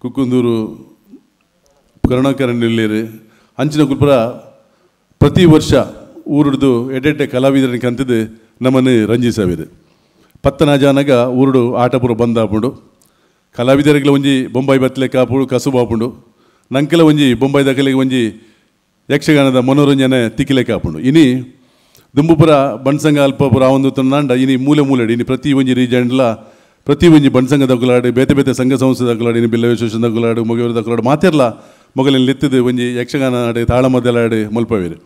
ಕುಕ್ಕುಂದೂರು ಕರುಣಾಕರನ್ ಇಲ್ಲೇರು ಅಂಚಿನ ಕುಲ್ಪುರ ಪ್ರತಿ ವರ್ಷ ಊರುಡ್ದು ಎಡ್ಡೆಡ್ಡೆ ಕಲಾವಿದರನ್ನ ಕಂತದ್ದು ನಮ್ಮನ್ನು ರಂಜಿಸವಿದೆ. ಪತ್ತನಾಜಾನಾಗ ಊರುಡು ಆಟ ಪೂರ ಬಂದಾಪುಂಡು. ಕಲಾವಿದರಿಗೆಲ್ಲ ಒಂಜಿ ಬೊಂಬಾಯಿ ಬತ್ತಲೆ ಕಾಪುಡು ಕಸುಬು ಆಪುಂಡು. ನಂಕೆಲ್ಲ ಒಂಜಿ ಬೊಂಬಾಯಿ ದಕಲಿಗೆ ಒಂಜಿ ಯಕ್ಷಗಾನದ ಮನೋರಂಜನೆ ತಿಕ್ಕಿಲೆ ಕಾಪುಂಡು. ಇನಿ ದುಂಬುಪುರ ಬಣ್ಸಂಗ ಅಲ್ಪ ಪುರ ಒಂದು ತಂಡ ಇನಿ ಮೂಲೆ ಮೂಲೆಡು ಇನಿ ಪ್ರತಿ ಒಂಜಿ ರೀಜನ್ಲ ಪ್ರತಿ ಒಂಜಿ ಬಣ್ಸಂಗ ದಕ್ಕಲಾಡು, ಬೇತೆ ಬೇತೆ ಸಂಘ ಸಂಸ್ಥೆ ದಕ್ಕಲಾಡು, ಇನಿ ಬಿಲ್ಲವೇಶ್ವರ ದಕ್ಕಲಾಡು, ಮೊಗವೀರ ದಕ್ಕಲಾಡು ಮಾತೆರ್ಲ ಮೊಗಲಿನ ಲೆತ್ತಿದ್ದು ಒಂಜಿ ಯಕ್ಷಗಾನ ಆಡು ತಾಳಮದ್ದಲಾಡು ಮಲ್ಪವೇರು.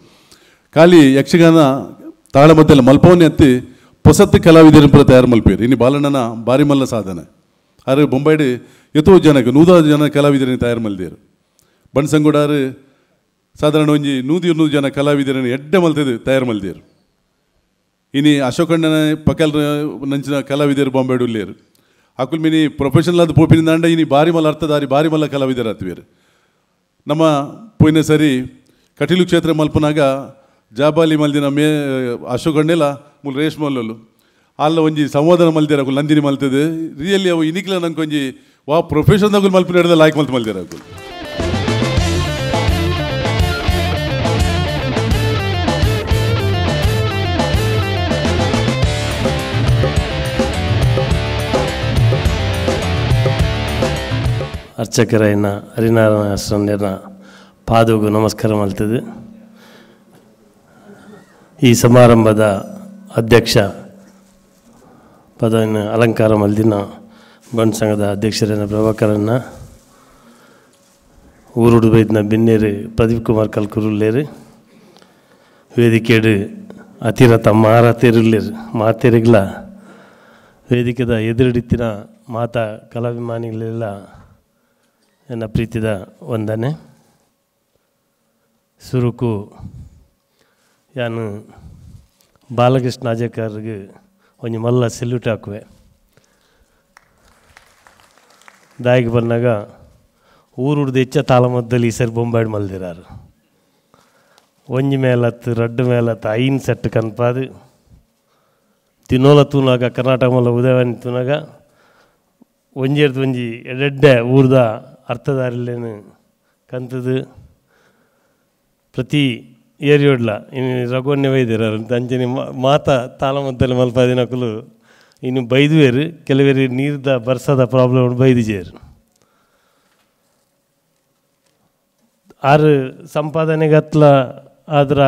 ಖಾಲಿ ಯಕ್ಷಗಾನ ತಾಳಮದ್ದಲ ಮಲ್ಪವನ್ನೇ ಅತ್ತಿ ಹೊಸತ್ತು ಕಲಾವಿದರನ್ನು ಪೂರ ತಯಾರು ಮಲ್ಪೇರು. ಇನ್ನು ಬಾಲಣ್ಣನ ಬಾರಿ ಮಲ್ಲ ಸಾಧನೆ. ಆದರೆ ಬೊಂಬಾಯಿಡು ಎತ್ತೋ ಜನಕ್ಕೆ 100 ಜನ ಕಲಾವಿದರನ್ನು ತಯಾರು ಮಲ್ದೇರು. ಬಣ್ಸಂಗುಡಾರು ಸಾಧಾರಣ ಒಂಜಿ 100-200 ಜನ ಕಲಾವಿದರನ್ನು ಎಡ್ಡೆ ಮಲ್ತದ್ದು ತಯಾರು ಮಲ್ದೇರು. ಇನಿ ಅಶೋಕಣ್ಣನ ಪಕ್ಕಲ್ ನಂಚಿನ ಕಲಾವಿದರು ಬಾಂಬೆಡು ಉಲ್ಲೇರು. ಅಕುಲ್ ಮಿನಿ ಪ್ರೊಫೆಷನಲ್ ಆದ ಪೋಪಿನಿಂದಾಂಡ ಇನಿ ಬಾರಿ ಮಲ್ಲ ಅರ್ಥದಾರಿ ಬಾರಿ ಮಲ್ಲ ಕಲಾವಿದರು ಆತ್ವೇರು. ನಮ್ಮ ಪೋಯಿನ ಸರಿ ಕಟೀಲು ಕ್ಷೇತ್ರ ಮಲ್ಪನಾಗ ಜಾಬಾಲಿ ಮಲ್ದಿನ ಮೇ ಅಶೋಕಣ್ಣೆಲ್ಲ ಮೂಲ ರೇಷ್ಮಲ್ಲೂ ಅಲ್ಲ ಒಂಜಿ ಸಂವಾದನ ಮಲ್ದಿರ ಅಕುಲ್ ನಂದಿನಿ ಮಲ್ತದೆ. ರಿಯಲಿ ಅವು ಇನಿಕ್ಲ ನಂಗೆ ಒಂಜಿ ವಾ ಪ್ರೊಫೆಷನ್ ಅಕುಲ್ ಮಲ್ಪಿನ ಹಿಡಿದ ಲಾಯ್ಕ್ ಮಲ್ತು ಮಲ್ದಿರ ಅಕುಲ್. ಅರ್ಚಕರೈನ ಹರಿನಾರಾಯಣ ಆಶ್ರಮನ ಪಾದಗೂ ನಮಸ್ಕಾರ ಮಾಡ್ತದೆ. ಈ ಸಮಾರಂಭದ ಅಧ್ಯಕ್ಷ ಪದವಿನ ಅಲಂಕಾರ ಮಲ್ದಿನ ಬಂಡ್ ಸಂಘದ ಅಧ್ಯಕ್ಷರನ್ನ ಪ್ರಭಾಕರನ್ನ, ಊರುಡು ಬೈದಿನ ಬಿನ್ನೇರು ಪ್ರದೀಪ್ ಕುಮಾರ್ ಕಲ್ಕುರುಲ್ಲೇರು, ವೇದಿಕೆಡು ಅತಿರಥ ಮಾರತೇರುಲ್ಲೇರು ಮಾತೇರಿಗ್ಲ ವೇದಿಕೆದ ಎದುರುಡಿತ್ತಿನ ಮಾತಾ ಕಲಾಭಿಮಾನಿಗಳೆಲ್ಲ ನನ್ನ ಪ್ರೀತಿದ ವಂದನೆ. ಸುರುಕು ಯಾನು ಬಾಲಕೃಷ್ಣ ಅಜೇಕರ್ಗೆ ಒಂಜಿ ಮಲ್ಲ ಸೆಲ್ಯೂಟ್ ಹಾಕುವೆ. ದಾಯಿಗೆ ಬಂದಾಗ ಊರುಡ್ದು ಹೆಚ್ಚ ತಾಳಮದ್ದಲ್ಲಿ ಈ ಸರಿ ಬೊಂಬಾಯಿಡ್ ಮಲ್ದಿರಾರು. ಒಂಜಿ ಮೇಲತ್ತು ರಡ್ಡು ಮೇಲತ್ತು 5 ಸೆಟ್ ಕನ್ಪಾದು ತಿನ್ನೋಲ ತೂನಾಗ ಕರ್ನಾಟಕ ಮಲ್ಲ ಉದಯವಾಣಿ ತೂನಾಗ ಒಂಜೇರ್ದು ಒಂಜಿ ಎಡೆಡ್ಡೆ ಊರ್ದ ಅರ್ಥದಾರಿಲ್ಲೇನು ಕಂತದು ಪ್ರತಿ ಏರಿಯೋಡ್ಲ ಇನ್ನು ರಘುವನ್ನೇ ಬೈದಿರಾರು ಅಂಚನೆ ಮಾತ ತಾಳಮದ್ದಲೆ ಮಲ್ಪಾದಿನಕುಲು ಇನ್ನು ಬೈದುವೇರು. ಕೆಲವೇರು ನೀರ್ದ ಬರ್ಸದ ಪ್ರಾಬ್ಲಮ್ ಬೈದಿಜೇರು. ಆರು ಸಂಪಾದನೆಗತ್ಲ ಆದ್ರ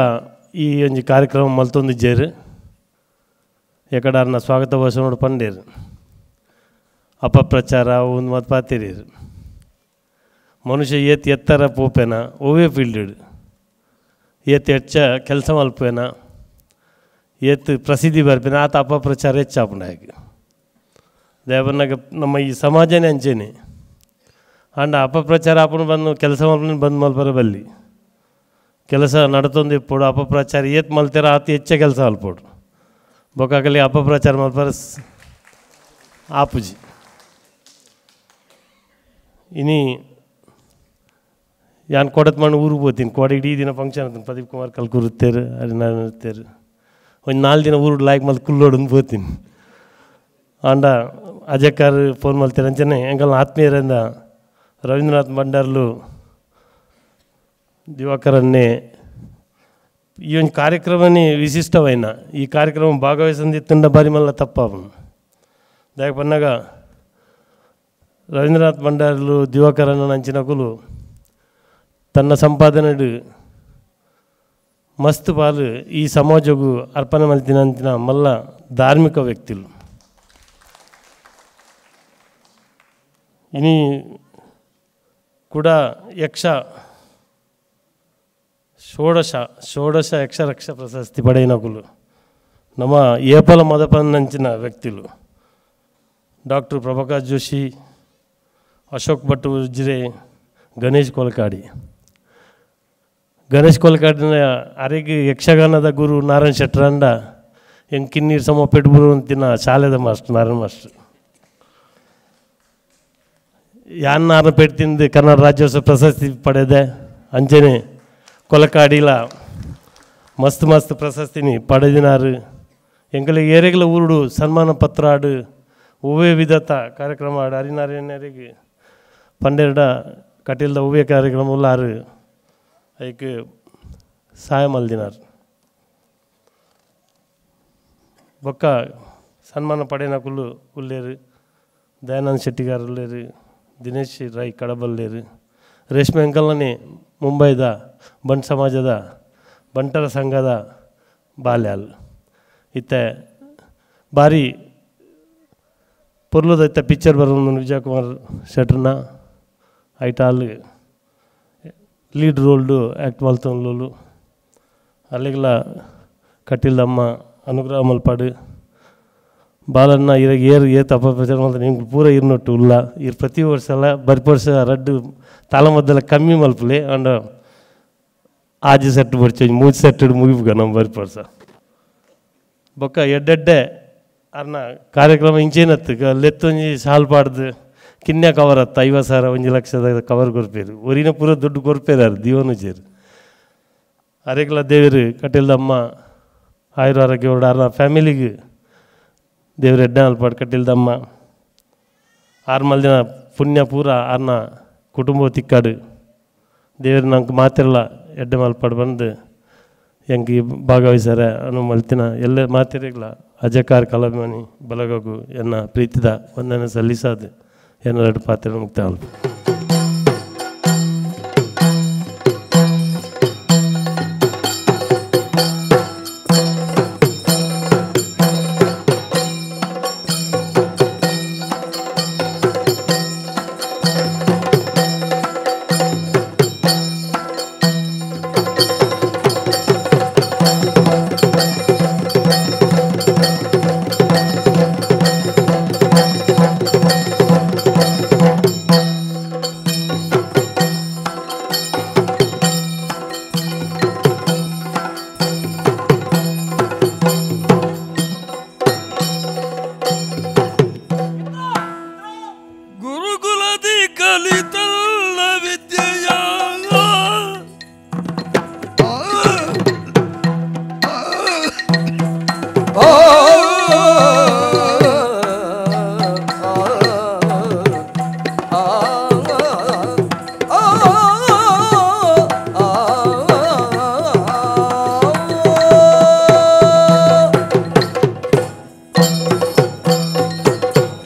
ಈ ಒಂಜಿ ಕಾರ್ಯಕ್ರಮ ಮಲ್ತೊಂದಿಜ್ಜೇರು. ಎಕಡಾರ್ನ ಸ್ವಾಗತ ಭಾಷಣ ಪಂಡೇರು ಅಪಪ್ರಚಾರ ಒಂದು ಮತ್ತು ಪಾತಿರೀರು. ಮನುಷ್ಯ ಏತ್ ಎತ್ತರ ಪೋಪೇನ ಓವೇ ಫೀಲ್ಡ್ ಏತ್ ಹೆಚ್ಚ ಕೆಲಸ ಮಲ್ಪೇನ ಏತ್ ಪ್ರಸಿದ್ಧಿ ಬರ್ಪೇನ ಆತ ಅಪಪ್ರಚಾರ ಹೆಚ್ಚಾಪುಂಡು. ದೇವನಾಗ ನಮ್ಮ ಈ ಸಮಾಜನೇ ಅಂಚೇನೆ ಅಂಡ ಅಪಪ್ರಚಾರ ಆಪುಂಡು ಬಂದು ಕೆಲಸ ಮಲ್ಪನ ಬಂದು ಮಲ್ಪರ ಬಲ್ಲಿ ಕೆಲಸ ನಡತೊಂದು ಇಪ್ಪೋಡು ಅಪಪ್ರಚಾರ ಏತ್ ಮಲ್ತೇರ ಆತ ಹೆಚ್ಚ ಕೆಲಸ ಮಲ್ಪೋಡು ಬೊಕ್ಕಾಗಲಿ ಅಪಪ್ರಚಾರ ಮಲ್ಪರ ಆಪುಜಿ. ಇನಿ ಯಾನ್ ಕೊಡತ್ ಮಣ್ಣು ಊರಿಗೆ ಹೋಗ್ತೀನಿ. ಕೋಡೆ ಇಡೀ ದಿನ ಫಂಕ್ಷನ್ ಆತನ ಪ್ರದೀಪ್ ಕುಮಾರ್ ಕಲ್ಕೂರು ಇರ್ತಾರೆ, ಹರಿನಾರಾಯಣ ಇರ್ತಾರೆ. ಒಂದು 4 ದಿನ ಊರು ಲಾಯ್ಕ್ ಮಲ್ತು ಕುಲ್ಲೋಡಂದು ಹೋಗ್ತೀನಿ. ಅಂಡ ಅಜಯಕಾರ್ ಫೋನ್ ಮಲ್ತಾರೆ ಅಂಚನೆ ಎಂಕಲ್ನ ಆತ್ಮೀಯರಿಂದ ರವೀಂದ್ರನಾಥ್ ಭಂಡಾರ್ಲು ದಿವಾಕರನ್ನೇ ಈ ಒಂದು ಕಾರ್ಯಕ್ರಮನೇ ವಿಶಿಷ್ಟವೈನ. ಈ ಕಾರ್ಯಕ್ರಮ ಭಾಗವಹಿಸಂದಿತ್ತಂಡ ಬಾರಿ ಮಲ್ಲ ತಪ್ಪಾಪುಂಡು. ದಾಯಕ ಪನ್ನಾಗ ರವೀಂದ್ರನಾಥ್ ಭಂಡಾರ್ಲು ದಿವಾಕರನ್ನ ಅಂಚಿನಕುಲು ತನ್ನ ಸಂಪಾದನೆಡು ಮಸ್ತ್ ಪಾಲು ಈ ಸಮಾಜಗೂ ಅರ್ಪಣೆ ಮಲ್ತಿನಂತಿನ ಮಲ್ಲ ಧಾರ್ಮಿಕ ವ್ಯಕ್ತಿಲು. ಇನಿ ಕೂಡ ಯಕ್ಷ ಷೋಡಶ ಯಕ್ಷರಕ್ಷ ಪ್ರಶಸ್ತಿ ಪಡೆಯಿನಕುಲು ನಮ್ಮ ಏಪಲ ಮದಪನ್ನಂಚಿನ ವ್ಯಕ್ತಿಲು ಡಾಕ್ಟರ್ ಪ್ರಭಾಕರ್ ಜೋಶಿ, ಅಶೋಕ್ ಭಟ್ ಉಜ್ರೆ, ಗಣೇಶ್ ಕೊಲಕಾಡಿ. ಗಣೇಶ್ ಕೊಲಕಾಡಿನ ಅರೆಗೆ ಯಕ್ಷಗಾನದ ಗುರು ನಾರಾಯಣ ಶೆಟ್ಟರಂಡ ಎಂಗ್ ಕಿನ್ನೀರು ಸಮ ಪೆಟ್ಬುರು ಅಂತಿನ ಶಾಲೆದ ಮಾಸ್ಟರ್ ನಾರಾಯಣ ಮಾಸ್ಟರ್. ಯಾನ್ನಾರನ ಪೆಟ್ಟು ತಿಂದು ಕನ್ನಡ ರಾಜ್ಯೋತ್ಸವ ಪ್ರಶಸ್ತಿ ಪಡೆದೆ. ಅಂಚನೆ ಕೊಲಕಾಡಿಲ ಮಸ್ತ್ ಮಸ್ತ್ ಪ್ರಶಸ್ತಿನಿ ಪಡೆದಿನಾರು. ಎಂಕಲಿಗೆ ಏರೆಗ್ಲ ಊರುಡು ಸನ್ಮಾನ ಪತ್ರ ಆಡು ಒವ್ವೇ ವಿಧತ ಕಾರ್ಯಕ್ರಮ ಆಡು ಹರಿನಾರಾಯಣರಿಗೆ ಪಂಡೆರಡ ಕಟೀಲ್ದ ಒವ್ವೇ ಕಾರ್ಯಕ್ರಮ ಉಲ್ಲಾರು ಐಕ್ ಸಹಾಯ ಮಲ್ದಿನಾರು. ಬೊಕ್ಕ ಸನ್ಮಾನ ಪಡೆಯನಕುಲು ಉಲ್ಲೇರು ದಯಾನಂದ ಶೆಟ್ಟಿಗಾರ್ ಉಲ್ಲೇರು, ದಿನೇಶ್ ರೈ ಕಡಬಲ್ಲೇರು, ರೇಷ್ಮೆ ಅಂಕಲ್ನೇ ಮುಂಬೈದ ಬಂಟ್ ಸಮಾಜದ ಬಂಟರ ಸಂಘದ ಬಾಲ್ಯಾಲ್ ಇತ್ತೆ ಭಾರಿ ಪೊರ್ಲುದ ಇತ್ತ ಪಿಕ್ಚರ್ ಬರೋದು ವಿಜಯಕುಮಾರ್ ಶೆಟ್ರನ ಐಟಾಲ್ ಲೀಡ್ ರೋಲ್ಡು ಆ್ಯಕ್ಟ್ ಮಲ್ತೊಂದು ಅಲ್ಲಿಗೆಲ್ಲ ಕಟೀಲ್ದಮ್ಮ ಅನುಗ್ರಹ ಮಲ್ಪಾಡು ಬಾಲನ್ನ ಇರಾಗ ಏರು ಏತ್ ಅಪಪ್ರಚಾರ ಮಲ್ತ ನಿಮ್ಗೆ ಪೂರ ಇರ್ನೊಟ್ಟು ಉಲ್ಲ ಇರ್ ಪ್ರತಿ ವರ್ಷ ಎಲ್ಲ ಬರ್ಪ ವರ್ಷ ರಡ್ಡು ತಾಳಮದ್ದಲ ಕಮ್ಮಿ ಮಲ್ಪಲೆ ಅಂಡ ಆಜಿ ಸೆಟ್ ಬರ್ಚಿ ಮೂಜಿ ಸೆಟ್ ಮುಗಿಪುಗ ನಮ್ಮ ಬರ್ಪ ವರ್ಷ ಬೊಕ್ಕ ಎಡ್ಡೆಡ್ಡೆ ಅರ್ನ ಕಾರ್ಯಕ್ರಮ ಇಂಚೇನತ್ತು ಲೆತ್ತೊಂಜಿ ಸಾಲ್ ಪಾಡ್ದು ಕಿನ್ಯಾ ಕವರ್ ಅತ್ತ 50,000 1 ಲಕ್ಷದ ಕವರ್ ಕೊರ್ಪೇರು ಒರಿನ ಪೂರ ದುಡ್ಡು ಕೊರ್ಪೇರು ದಿವನು ಜೇರು. ಅರೆಗ್ಲ ದೇವರು ಕಟೀಲ್ದಮ್ಮ ಆಯುರ ಆರೋಗ್ಯ ಅರ್ನ ಫ್ಯಾಮಿಲಿಗೆ ದೇವ್ರ ಎಡ್ಡೆ ಅಲ್ಪಾಡು ಕಟೀಲ್ದಮ್ಮ ಆರ್ಮಲ್ ದಿನ ಪುಣ್ಯ ಪೂರ ಅರ್ನ ಕುಟುಂಬ ತಿಕ್ಕಾಡು ದೇವ್ರ ನಂಗೆ ಮಾತಿರಲ್ಲ ಎಡ್ಡೆ ಮಲ್ಪಾಡು ಬಂದು ಹೆಂಗೆ ಭಾಗವಹಿಸಾರೆ ಅನ್ನೋ ಮಲ್ತಿನ ಎಲ್ಲ ಮಾತಿರಗ್ಲ ಅಜಕಾರ ಕಲಾಭಿಮಾನಿ ಬಲಗಗು ಎನ್ನ ಪ್ರೀತಿದ ವಂದನೆ ಸಲ್ಲಿಸೋದು ಎನ್ನೆರಡು ಪಾತ್ರ ಮುಕ್ತ ಅಲ್ಪ.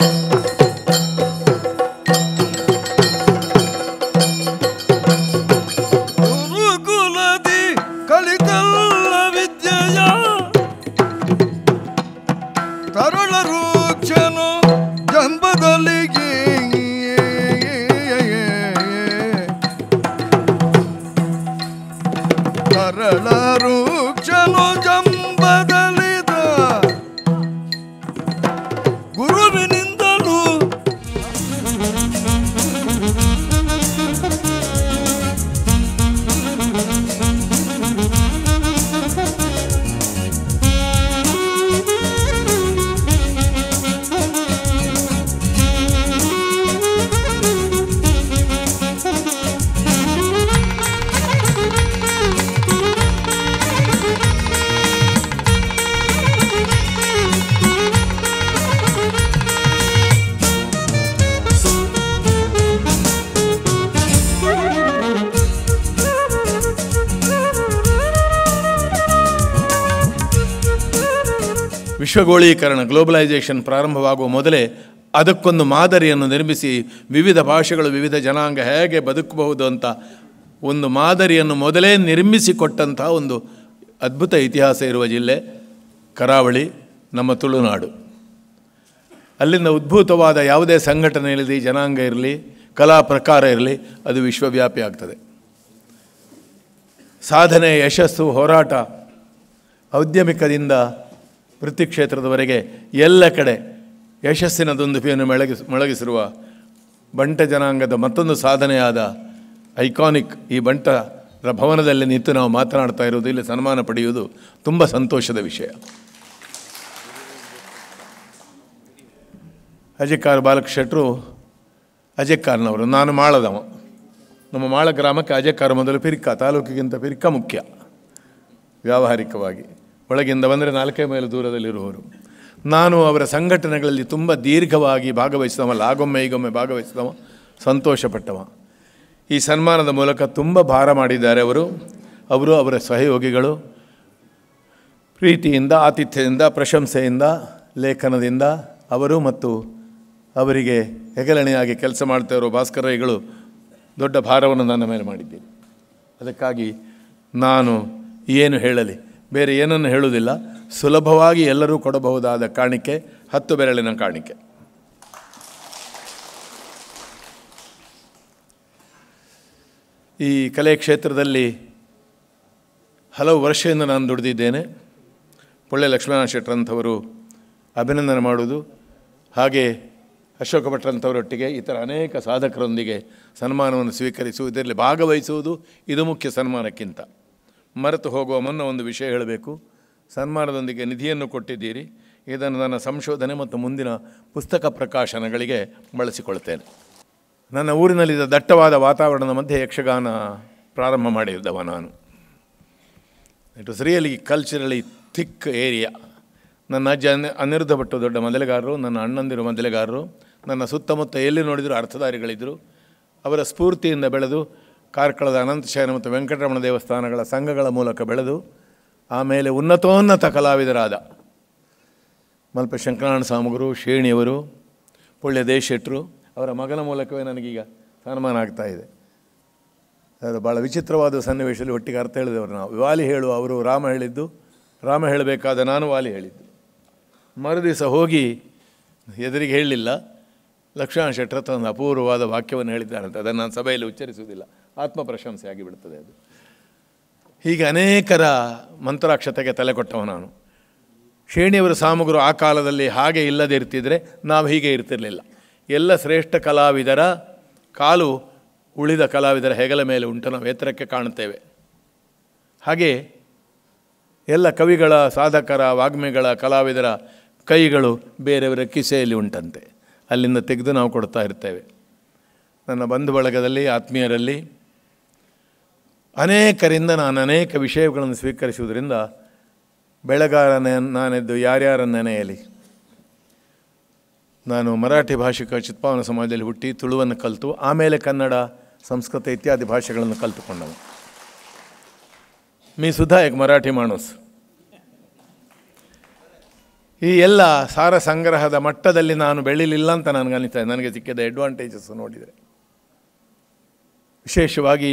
ವಿಶ್ವಗೋಳೀಕರಣ ಗ್ಲೋಬಲೈಸೇಷನ್ ಪ್ರಾರಂಭವಾಗುವ ಮೊದಲೇ ಅದಕ್ಕೊಂದು ಮಾದರಿಯನ್ನು ನಿರ್ಮಿಸಿ ವಿವಿಧ ಭಾಷೆಗಳು ವಿವಿಧ ಜನಾಂಗ ಹೇಗೆ ಬದುಕಬಹುದು ಅಂತ ಒಂದು ಮಾದರಿಯನ್ನು ಮೊದಲೇ ನಿರ್ಮಿಸಿಕೊಟ್ಟಂಥ ಒಂದು ಅದ್ಭುತ ಇತಿಹಾಸ ಇರುವ ಜಿಲ್ಲೆ ಕರಾವಳಿ, ನಮ್ಮ ತುಳುನಾಡು. ಅಲ್ಲಿಂದ ಉದ್ಭೂತವಾದ ಯಾವುದೇ ಸಂಘಟನೆ ಇರಲಿ, ಜನಾಂಗ ಇರಲಿ, ಕಲಾ ಪ್ರಕಾರ ಇರಲಿ, ಅದು ವಿಶ್ವವ್ಯಾಪಿ ಆಗ್ತದೆ. ಸಾಧನೆ, ಯಶಸ್ಸು, ಹೋರಾಟ, ಔದ್ಯಮಿಕದಿಂದ ವೃತ್ತಿ ಕ್ಷೇತ್ರದವರೆಗೆ ಎಲ್ಲ ಕಡೆ ಯಶಸ್ಸಿನ ದುಂದುಬಿಯನ್ನು ಮೊಳಗಿಸಿರುವ ಬಂಟ ಜನಾಂಗದ ಮತ್ತೊಂದು ಸಾಧನೆಯಾದ ಐಕಾನಿಕ್ ಈ ಬಂಟರ ಭವನದಲ್ಲಿ ನಿಂತು ನಾವು ಮಾತನಾಡ್ತಾ ಇರೋದು, ಇಲ್ಲಿ ಸನ್ಮಾನ ಪಡೆಯುವುದು ತುಂಬ ಸಂತೋಷದ ವಿಷಯ. ಅಜೆಕಾರ್ ಬಾಲಕೃಷ್ಣ ಶೆಟ್ಟರು ಅಜೆಕಾರ್ನವರು, ನಾನು ಮಾಳದವ. ನಮ್ಮ ಮಾಳ ಗ್ರಾಮಕ್ಕೆ ಅಜೆಕಾರ್ ಮೊದಲು ಪಿರಿಕ, ತಾಲೂಕಿಗಿಂತ ಪಿರಿಕ ಮುಖ್ಯ ವ್ಯಾವಹಾರಿಕವಾಗಿ. ಒಳಗಿಂದ ಬಂದರೆ 4 ಮೈಲು ದೂರದಲ್ಲಿರುವವರು. ನಾನು ಅವರ ಸಂಘಟನೆಗಳಲ್ಲಿ ತುಂಬ ದೀರ್ಘವಾಗಿ ಭಾಗವಹಿಸಿದವಲ್ಲ, ಆಗೊಮ್ಮೆ ಈಗೊಮ್ಮೆ ಭಾಗವಹಿಸಿದವ, ಸಂತೋಷಪಟ್ಟವ. ಈ ಸನ್ಮಾನದ ಮೂಲಕ ತುಂಬ ಭಾರ ಮಾಡಿದ್ದಾರೆ ಅವರು. ಅವರು ಅವರ ಸಹಯೋಗಿಗಳು ಪ್ರೀತಿಯಿಂದ, ಆತಿಥ್ಯದಿಂದ, ಪ್ರಶಂಸೆಯಿಂದ, ಲೇಖನದಿಂದ ಅವರು ಮತ್ತು ಅವರಿಗೆ ಹೆಗಲಣೆಯಾಗಿ ಕೆಲಸ ಮಾಡ್ತಾ ಇರೋ ಭಾಸ್ಕರ ರೈಗಳು ದೊಡ್ಡ ಭಾರವನ್ನು ನನ್ನ ಮೇಲೆ ಮಾಡಿದ್ದೀರಿ. ಅದಕ್ಕಾಗಿ ನಾನು ಏನು ಹೇಳಲಿ, ಬೇರೆ ಏನನ್ನು ಹೇಳುವುದಿಲ್ಲ. ಸುಲಭವಾಗಿ ಎಲ್ಲರೂ ಕೊಡಬಹುದಾದ ಕಾಣಿಕೆ 10 ಬೆರಳಿನ ಕಾಣಿಕೆ. ಈ ಕಲೆ ಕ್ಷೇತ್ರದಲ್ಲಿ ಹಲವು ವರ್ಷದಿಂದ ನಾನು ದುಡಿದಿದ್ದೇನೆ. ಪೊಳ್ಳೆ ಲಕ್ಷ್ಮೀನಾರಾಯಣ ಶೆಟ್ಟರಂಥವರು ಅಭಿನಂದನೆ ಮಾಡುವುದು, ಹಾಗೆ ಅಶೋಕ ಭಟ್ರಂಥವರೊಟ್ಟಿಗೆ ಇತರ ಅನೇಕ ಸಾಧಕರೊಂದಿಗೆ ಸನ್ಮಾನವನ್ನು ಸ್ವೀಕರಿಸುವುದು, ಇದರಲ್ಲಿ ಭಾಗವಹಿಸುವುದು ಇದು ಮುಖ್ಯ ಸನ್ಮಾನಕ್ಕಿಂತ. ಮರೆತು ಹೋಗುವ ಮುನ್ನ ಒಂದು ವಿಷಯ ಹೇಳಬೇಕು. ಸನ್ಮಾನದೊಂದಿಗೆ ನಿಧಿಯನ್ನು ಕೊಟ್ಟಿದ್ದೀರಿ, ಇದನ್ನು ನನ್ನ ಸಂಶೋಧನೆ ಮತ್ತು ಮುಂದಿನ ಪುಸ್ತಕ ಪ್ರಕಾಶನಗಳಿಗೆ ಬಳಸಿಕೊಳ್ತೇನೆ. ನನ್ನ ಊರಿನಲ್ಲಿದ್ದ ದಟ್ಟವಾದ ವಾತಾವರಣದ ಮಧ್ಯೆ ಯಕ್ಷಗಾನ ಪ್ರಾರಂಭ ಮಾಡಿದ್ದವ ನಾನು. It was really culturally thick area. ನನ್ನ ಅಜ್ಜ ಅನಿರುದ್ಧ ಭಟ್ಟು ದೊಡ್ಡ ಮೊದಲೆಗಾರರು, ನನ್ನ ಅಣ್ಣಂದಿರು ಮೊದಲೆಗಾರರು, ನನ್ನ ಸುತ್ತಮುತ್ತ ಎಲ್ಲಿ ನೋಡಿದರೂ ಅರ್ಥಧಾರಿಗಳಿದ್ದರು. ಅವರ ಸ್ಫೂರ್ತಿಯಿಂದ ಬೆಳೆದು ಕಾರ್ಕಳದ ಅನಂತಶಯನ ಮತ್ತು ವೆಂಕಟರಮಣ ದೇವಸ್ಥಾನಗಳ ಸಂಘಗಳ ಮೂಲಕ ಬೆಳೆದು ಆಮೇಲೆ ಉನ್ನತೋನ್ನತ ಕಲಾವಿದರಾದ ಮಲ್ಪ ಶಂಕರನಾರಾಯಣ ಸ್ವಾಮಿಗರು, ಶೇಣಿಯವರು, ಪೊಳ್ಳೆ ದೇಶೆಟ್ಟರು, ಅವರ ಮಗನ ಮೂಲಕವೇ ನನಗೀಗ ಸನ್ಮಾನ ಆಗ್ತಾಯಿದೆ. ಅದು ಭಾಳ ವಿಚಿತ್ರವಾದ ಸನ್ನಿವೇಶದಲ್ಲಿ ಒಟ್ಟಿಗೆ ಅರ್ಥ ಹೇಳಿದವರು ನಾವು. ವಾಲಿ ಹೇಳುವ ಅವರು ರಾಮ ಹೇಳಿದ್ದು, ರಾಮ ಹೇಳಬೇಕಾದ ನಾನು ವಾಲಿ ಹೇಳಿದ್ದು. ಮರುದಿವಸ ಹೋಗಿ ಎದುರಿಗೆ ಹೇಳಲಿಲ್ಲ. ಲಕ್ಷ್ಮಣ ಶೆಟ್ಟರ ಒಂದು ಅಪೂರ್ವವಾದ ವಾಕ್ಯವನ್ನು ಹೇಳಿದ್ದಾರಂತೆ, ಅದನ್ನು ನಾನು ಸಭೆಯಲ್ಲಿ ಉಚ್ಚರಿಸುವುದಿಲ್ಲ, ಆತ್ಮ ಪ್ರಶಂಸೆ ಆಗಿಬಿಡ್ತದೆ ಅದು. ಹೀಗೆ ಅನೇಕರ ಮಂತ್ರಾಕ್ಷತೆಗೆ ತಲೆ ಕೊಟ್ಟವ ನಾನು. ಶೇಣಿಯವರ ಸಾಮಗರು ಆ ಕಾಲದಲ್ಲಿ ಹಾಗೆ ಇಲ್ಲದೆ ಇರ್ತಿದ್ರೆ ನಾವು ಹೀಗೆ ಇರ್ತಿರಲಿಲ್ಲ. ಎಲ್ಲ ಶ್ರೇಷ್ಠ ಕಲಾವಿದರ ಕಾಲು ಉಳಿದ ಕಲಾವಿದರ ಹೆಗಲ ಮೇಲೆ ಉಂಟು, ನಾವು ಎತ್ತರಕ್ಕೆ ಕಾಣುತ್ತೇವೆ. ಹಾಗೆ ಎಲ್ಲ ಕವಿಗಳ, ಸಾಧಕರ, ವಾಗ್ಮಿಗಳ, ಕಲಾವಿದರ ಕೈಗಳು ಬೇರೆಯವರ ಕಿಸೆಯಲ್ಲಿ ಉಂಟಂತೆ, ಅಲ್ಲಿಂದ ತೆಗೆದು ನಾವು ಕೊಡ್ತಾ ಇರ್ತೇವೆ. ನನ್ನ ಬಂಧು ಬಳಗದಲ್ಲಿ, ಆತ್ಮೀಯರಲ್ಲಿ ಅನೇಕರಿಂದ ನಾನು ಅನೇಕ ವಿಷಯಗಳನ್ನು ಸ್ವೀಕರಿಸುವುದರಿಂದ ಬೆಳಗಾರನ ನಾನೆದ್ದು ಯಾರ್ಯಾರ ನೆನೆಯಲಿ. ನಾನು ಮರಾಠಿ ಭಾಷಿಕ ಚಿತ್ಪಾವನ ಸಮಾಜದಲ್ಲಿ ಹುಟ್ಟಿ ತುಳುವನ್ನು ಕಲಿತು ಆಮೇಲೆ ಕನ್ನಡ, ಸಂಸ್ಕೃತ ಇತ್ಯಾದಿ ಭಾಷೆಗಳನ್ನು ಕಲಿತುಕೊಂಡವು. ಮೀ ಸುಧಾ ಏಕ್ ಮರಾಠಿ ಮಾಣೂಸ್. ಈ ಎಲ್ಲ ಸಾರ ಸಂಗ್ರಹದ ಮಟ್ಟದಲ್ಲಿ ನಾನು ಬೆಳೀಲಿಲ್ಲ ಅಂತ ನನಗೆ ಅನಿಸ್ತಾ ಇದೆ. ನನಗೆ ಸಿಕ್ಕಿದ ಅಡ್ವಾಂಟೇಜಸ್ ನೋಡಿದರೆ ವಿಶೇಷವಾಗಿ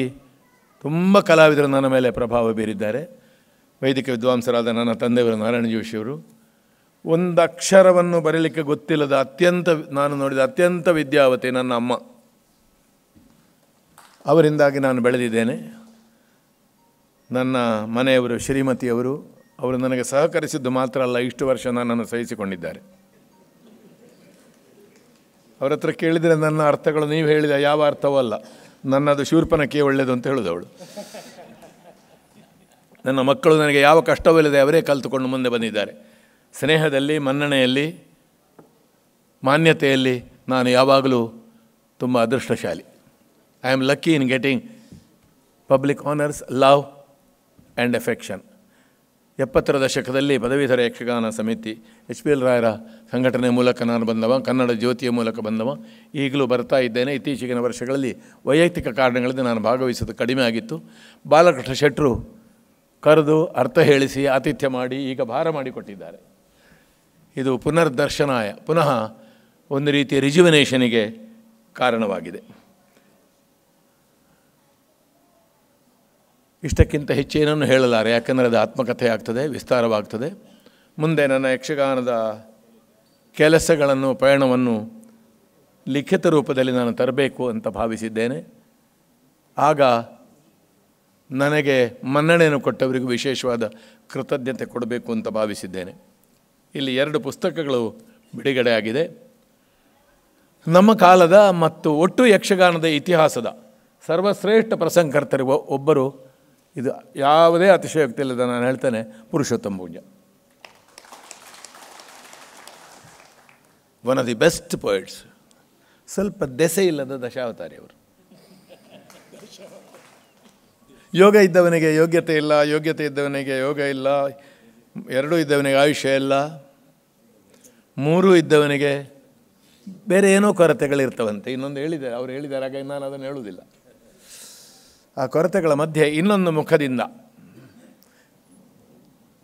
ತುಂಬ ಕಲಾವಿದರು ನನ್ನ ಮೇಲೆ ಪ್ರಭಾವ ಬೀರಿದ್ದಾರೆ. ವೈದಿಕ ವಿದ್ವಾಂಸರಾದ ನನ್ನ ತಂದೆಯವರು ನಾರಾಯಣ ಜೋಶಿಯವರು, ಒಂದು ಅಕ್ಷರವನ್ನು ಬರೀಲಿಕ್ಕೆ ಗೊತ್ತಿಲ್ಲದ ಅತ್ಯಂತ, ನಾನು ನೋಡಿದ ಅತ್ಯಂತ ವಿದ್ಯಾವತಿ ನನ್ನ ಅಮ್ಮ, ಅವರಿಂದಾಗಿ ನಾನು ಬೆಳೆದಿದ್ದೇನೆ. ನನ್ನ ಮನೆಯವರು ಶ್ರೀಮತಿಯವರು, ಅವರು ನನಗೆ ಸಹಕರಿಸಿದ್ದು ಮಾತ್ರ ಅಲ್ಲ, ಇಷ್ಟು ವರ್ಷ ನನ್ನನ್ನು ಸಹಿಸಿಕೊಂಡಿದ್ದಾರೆ. ಅವರ ಹತ್ರ ಕೇಳಿದರೆ ನನ್ನ ಅರ್ಥಗಳು ನೀವು ಹೇಳಿದ ಯಾವ ಅರ್ಥವೂ ಅಲ್ಲ, ನನ್ನದು ಶೂರ್ಪನಕ್ಕೆ ಒಳ್ಳೆಯದು ಅಂತ ಹೇಳೋದು ಅವಳು. ನನ್ನ ಮಕ್ಕಳು ನನಗೆ ಯಾವ ಕಷ್ಟವಿಲ್ಲದೆ ಅವರೇ ಕಲಿತುಕೊಂಡು ಮುಂದೆ ಬಂದಿದ್ದಾರೆ. ಸ್ನೇಹದಲ್ಲಿ, ಮನ್ನಣೆಯಲ್ಲಿ, ಮಾನ್ಯತೆಯಲ್ಲಿ ನಾನು ಯಾವಾಗಲೂ ತುಂಬ ಅದೃಷ್ಟಶಾಲಿ. I am lucky in getting public honours, love and affection. 70ರ ದಶಕದಲ್ಲಿ ಪದವೀಧರ ಯಕ್ಷಗಾನ ಸಮಿತಿ ಎಚ್ ಪಿ ಎಲ್ ರಾಯರ ಸಂಘಟನೆ ಮೂಲಕ ನಾನು ಬಂದವ, ಕನ್ನಡ ಜ್ಯೋತಿಯ ಮೂಲಕ ಬಂದವ, ಈಗಲೂ ಬರ್ತಾ ಇದ್ದೇನೆ. ಇತ್ತೀಚಿನ ವರ್ಷಗಳಲ್ಲಿ ವೈಯಕ್ತಿಕ ಕಾರಣಗಳಿಂದ ನಾನು ಭಾಗವಹಿಸೋದು ಕಡಿಮೆ ಆಗಿತ್ತು. ಬಾಲಕೃಷ್ಣ ಶೆಟ್ಟರು ಕರೆದು ಅರ್ಥ ಹೇಳಿಸಿ ಆತಿಥ್ಯ ಮಾಡಿ ಈಗ ಭಾರ ಮಾಡಿಕೊಟ್ಟಿದ್ದಾರೆ. ಇದು ಪುನರ್ದರ್ಶನಾಯ, ಪುನಃ ಒಂದು ರೀತಿಯ ರಿಜುವಿನೇಷನಿಗೆ ಕಾರಣವಾಗಿದೆ. ಇಷ್ಟಕ್ಕಿಂತ ಹೆಚ್ಚೇನನ್ನು ಹೇಳಲಾರೆ, ಯಾಕೆಂದರೆ ಅದು ಆತ್ಮಕಥೆ ಆಗ್ತದೆ, ವಿಸ್ತಾರವಾಗ್ತದೆ. ಮುಂದೆ ನನ್ನ ಯಕ್ಷಗಾನದ ಕೆಲಸಗಳನ್ನು, ಪಯಣವನ್ನು ಲಿಖಿತ ರೂಪದಲ್ಲಿ ನಾನು ತರಬೇಕು ಅಂತ ಭಾವಿಸಿದ್ದೇನೆ. ಆಗ ನನಗೆ ಮನ್ನಣೆಯನ್ನು ಕೊಟ್ಟವರಿಗೂ ವಿಶೇಷವಾದ ಕೃತಜ್ಞತೆ ಕೊಡಬೇಕು ಅಂತ ಭಾವಿಸಿದ್ದೇನೆ. ಇಲ್ಲಿ 2 ಪುಸ್ತಕಗಳು ಬಿಡುಗಡೆ ಆಗಿದೆ. ನಮ್ಮ ಕಾಲದ ಮತ್ತು ಒಟ್ಟು ಯಕ್ಷಗಾನದ ಇತಿಹಾಸದ ಸರ್ವಶ್ರೇಷ್ಠ ಪ್ರಸಂಗಕರ್ತರು ಒಬ್ಬರು, ಇದು ಯಾವುದೇ ಅತಿಶಯೋಕ್ತಿ ಇಲ್ಲದ ನಾನು ಹೇಳ್ತೇನೆ, Purushottama Poonja. One of the best poets. ಸ್ವಲ್ಪ ದೆಸೆ ಇಲ್ಲದ ದಶಾವತಾರಿ ಅವರು. ಯೋಗ ಇದ್ದವನಿಗೆ ಯೋಗ್ಯತೆ ಇಲ್ಲ, ಯೋಗ್ಯತೆ ಇದ್ದವನಿಗೆ ಯೋಗ ಇಲ್ಲ, 2 ಇದ್ದವನಿಗೆ ಆಯುಷ್ಯ ಇಲ್ಲ, 3 ಇದ್ದವನಿಗೆ ಬೇರೆ ಏನೋ ಕೊರತೆಗಳಿರ್ತವಂತೆ. ಇನ್ನೊಂದು ಹೇಳಿದ್ದಾರೆ, ಅವರು ಹೇಳಿದ್ದಾರೆ, ಹಾಗಾಗಿ ನಾನು ಅದನ್ನು ಹೇಳುವುದಿಲ್ಲ. ಆ ಕೊರತೆಗಳ ಮಧ್ಯೆ ಇನ್ನೊಂದು ಮುಖದಿಂದ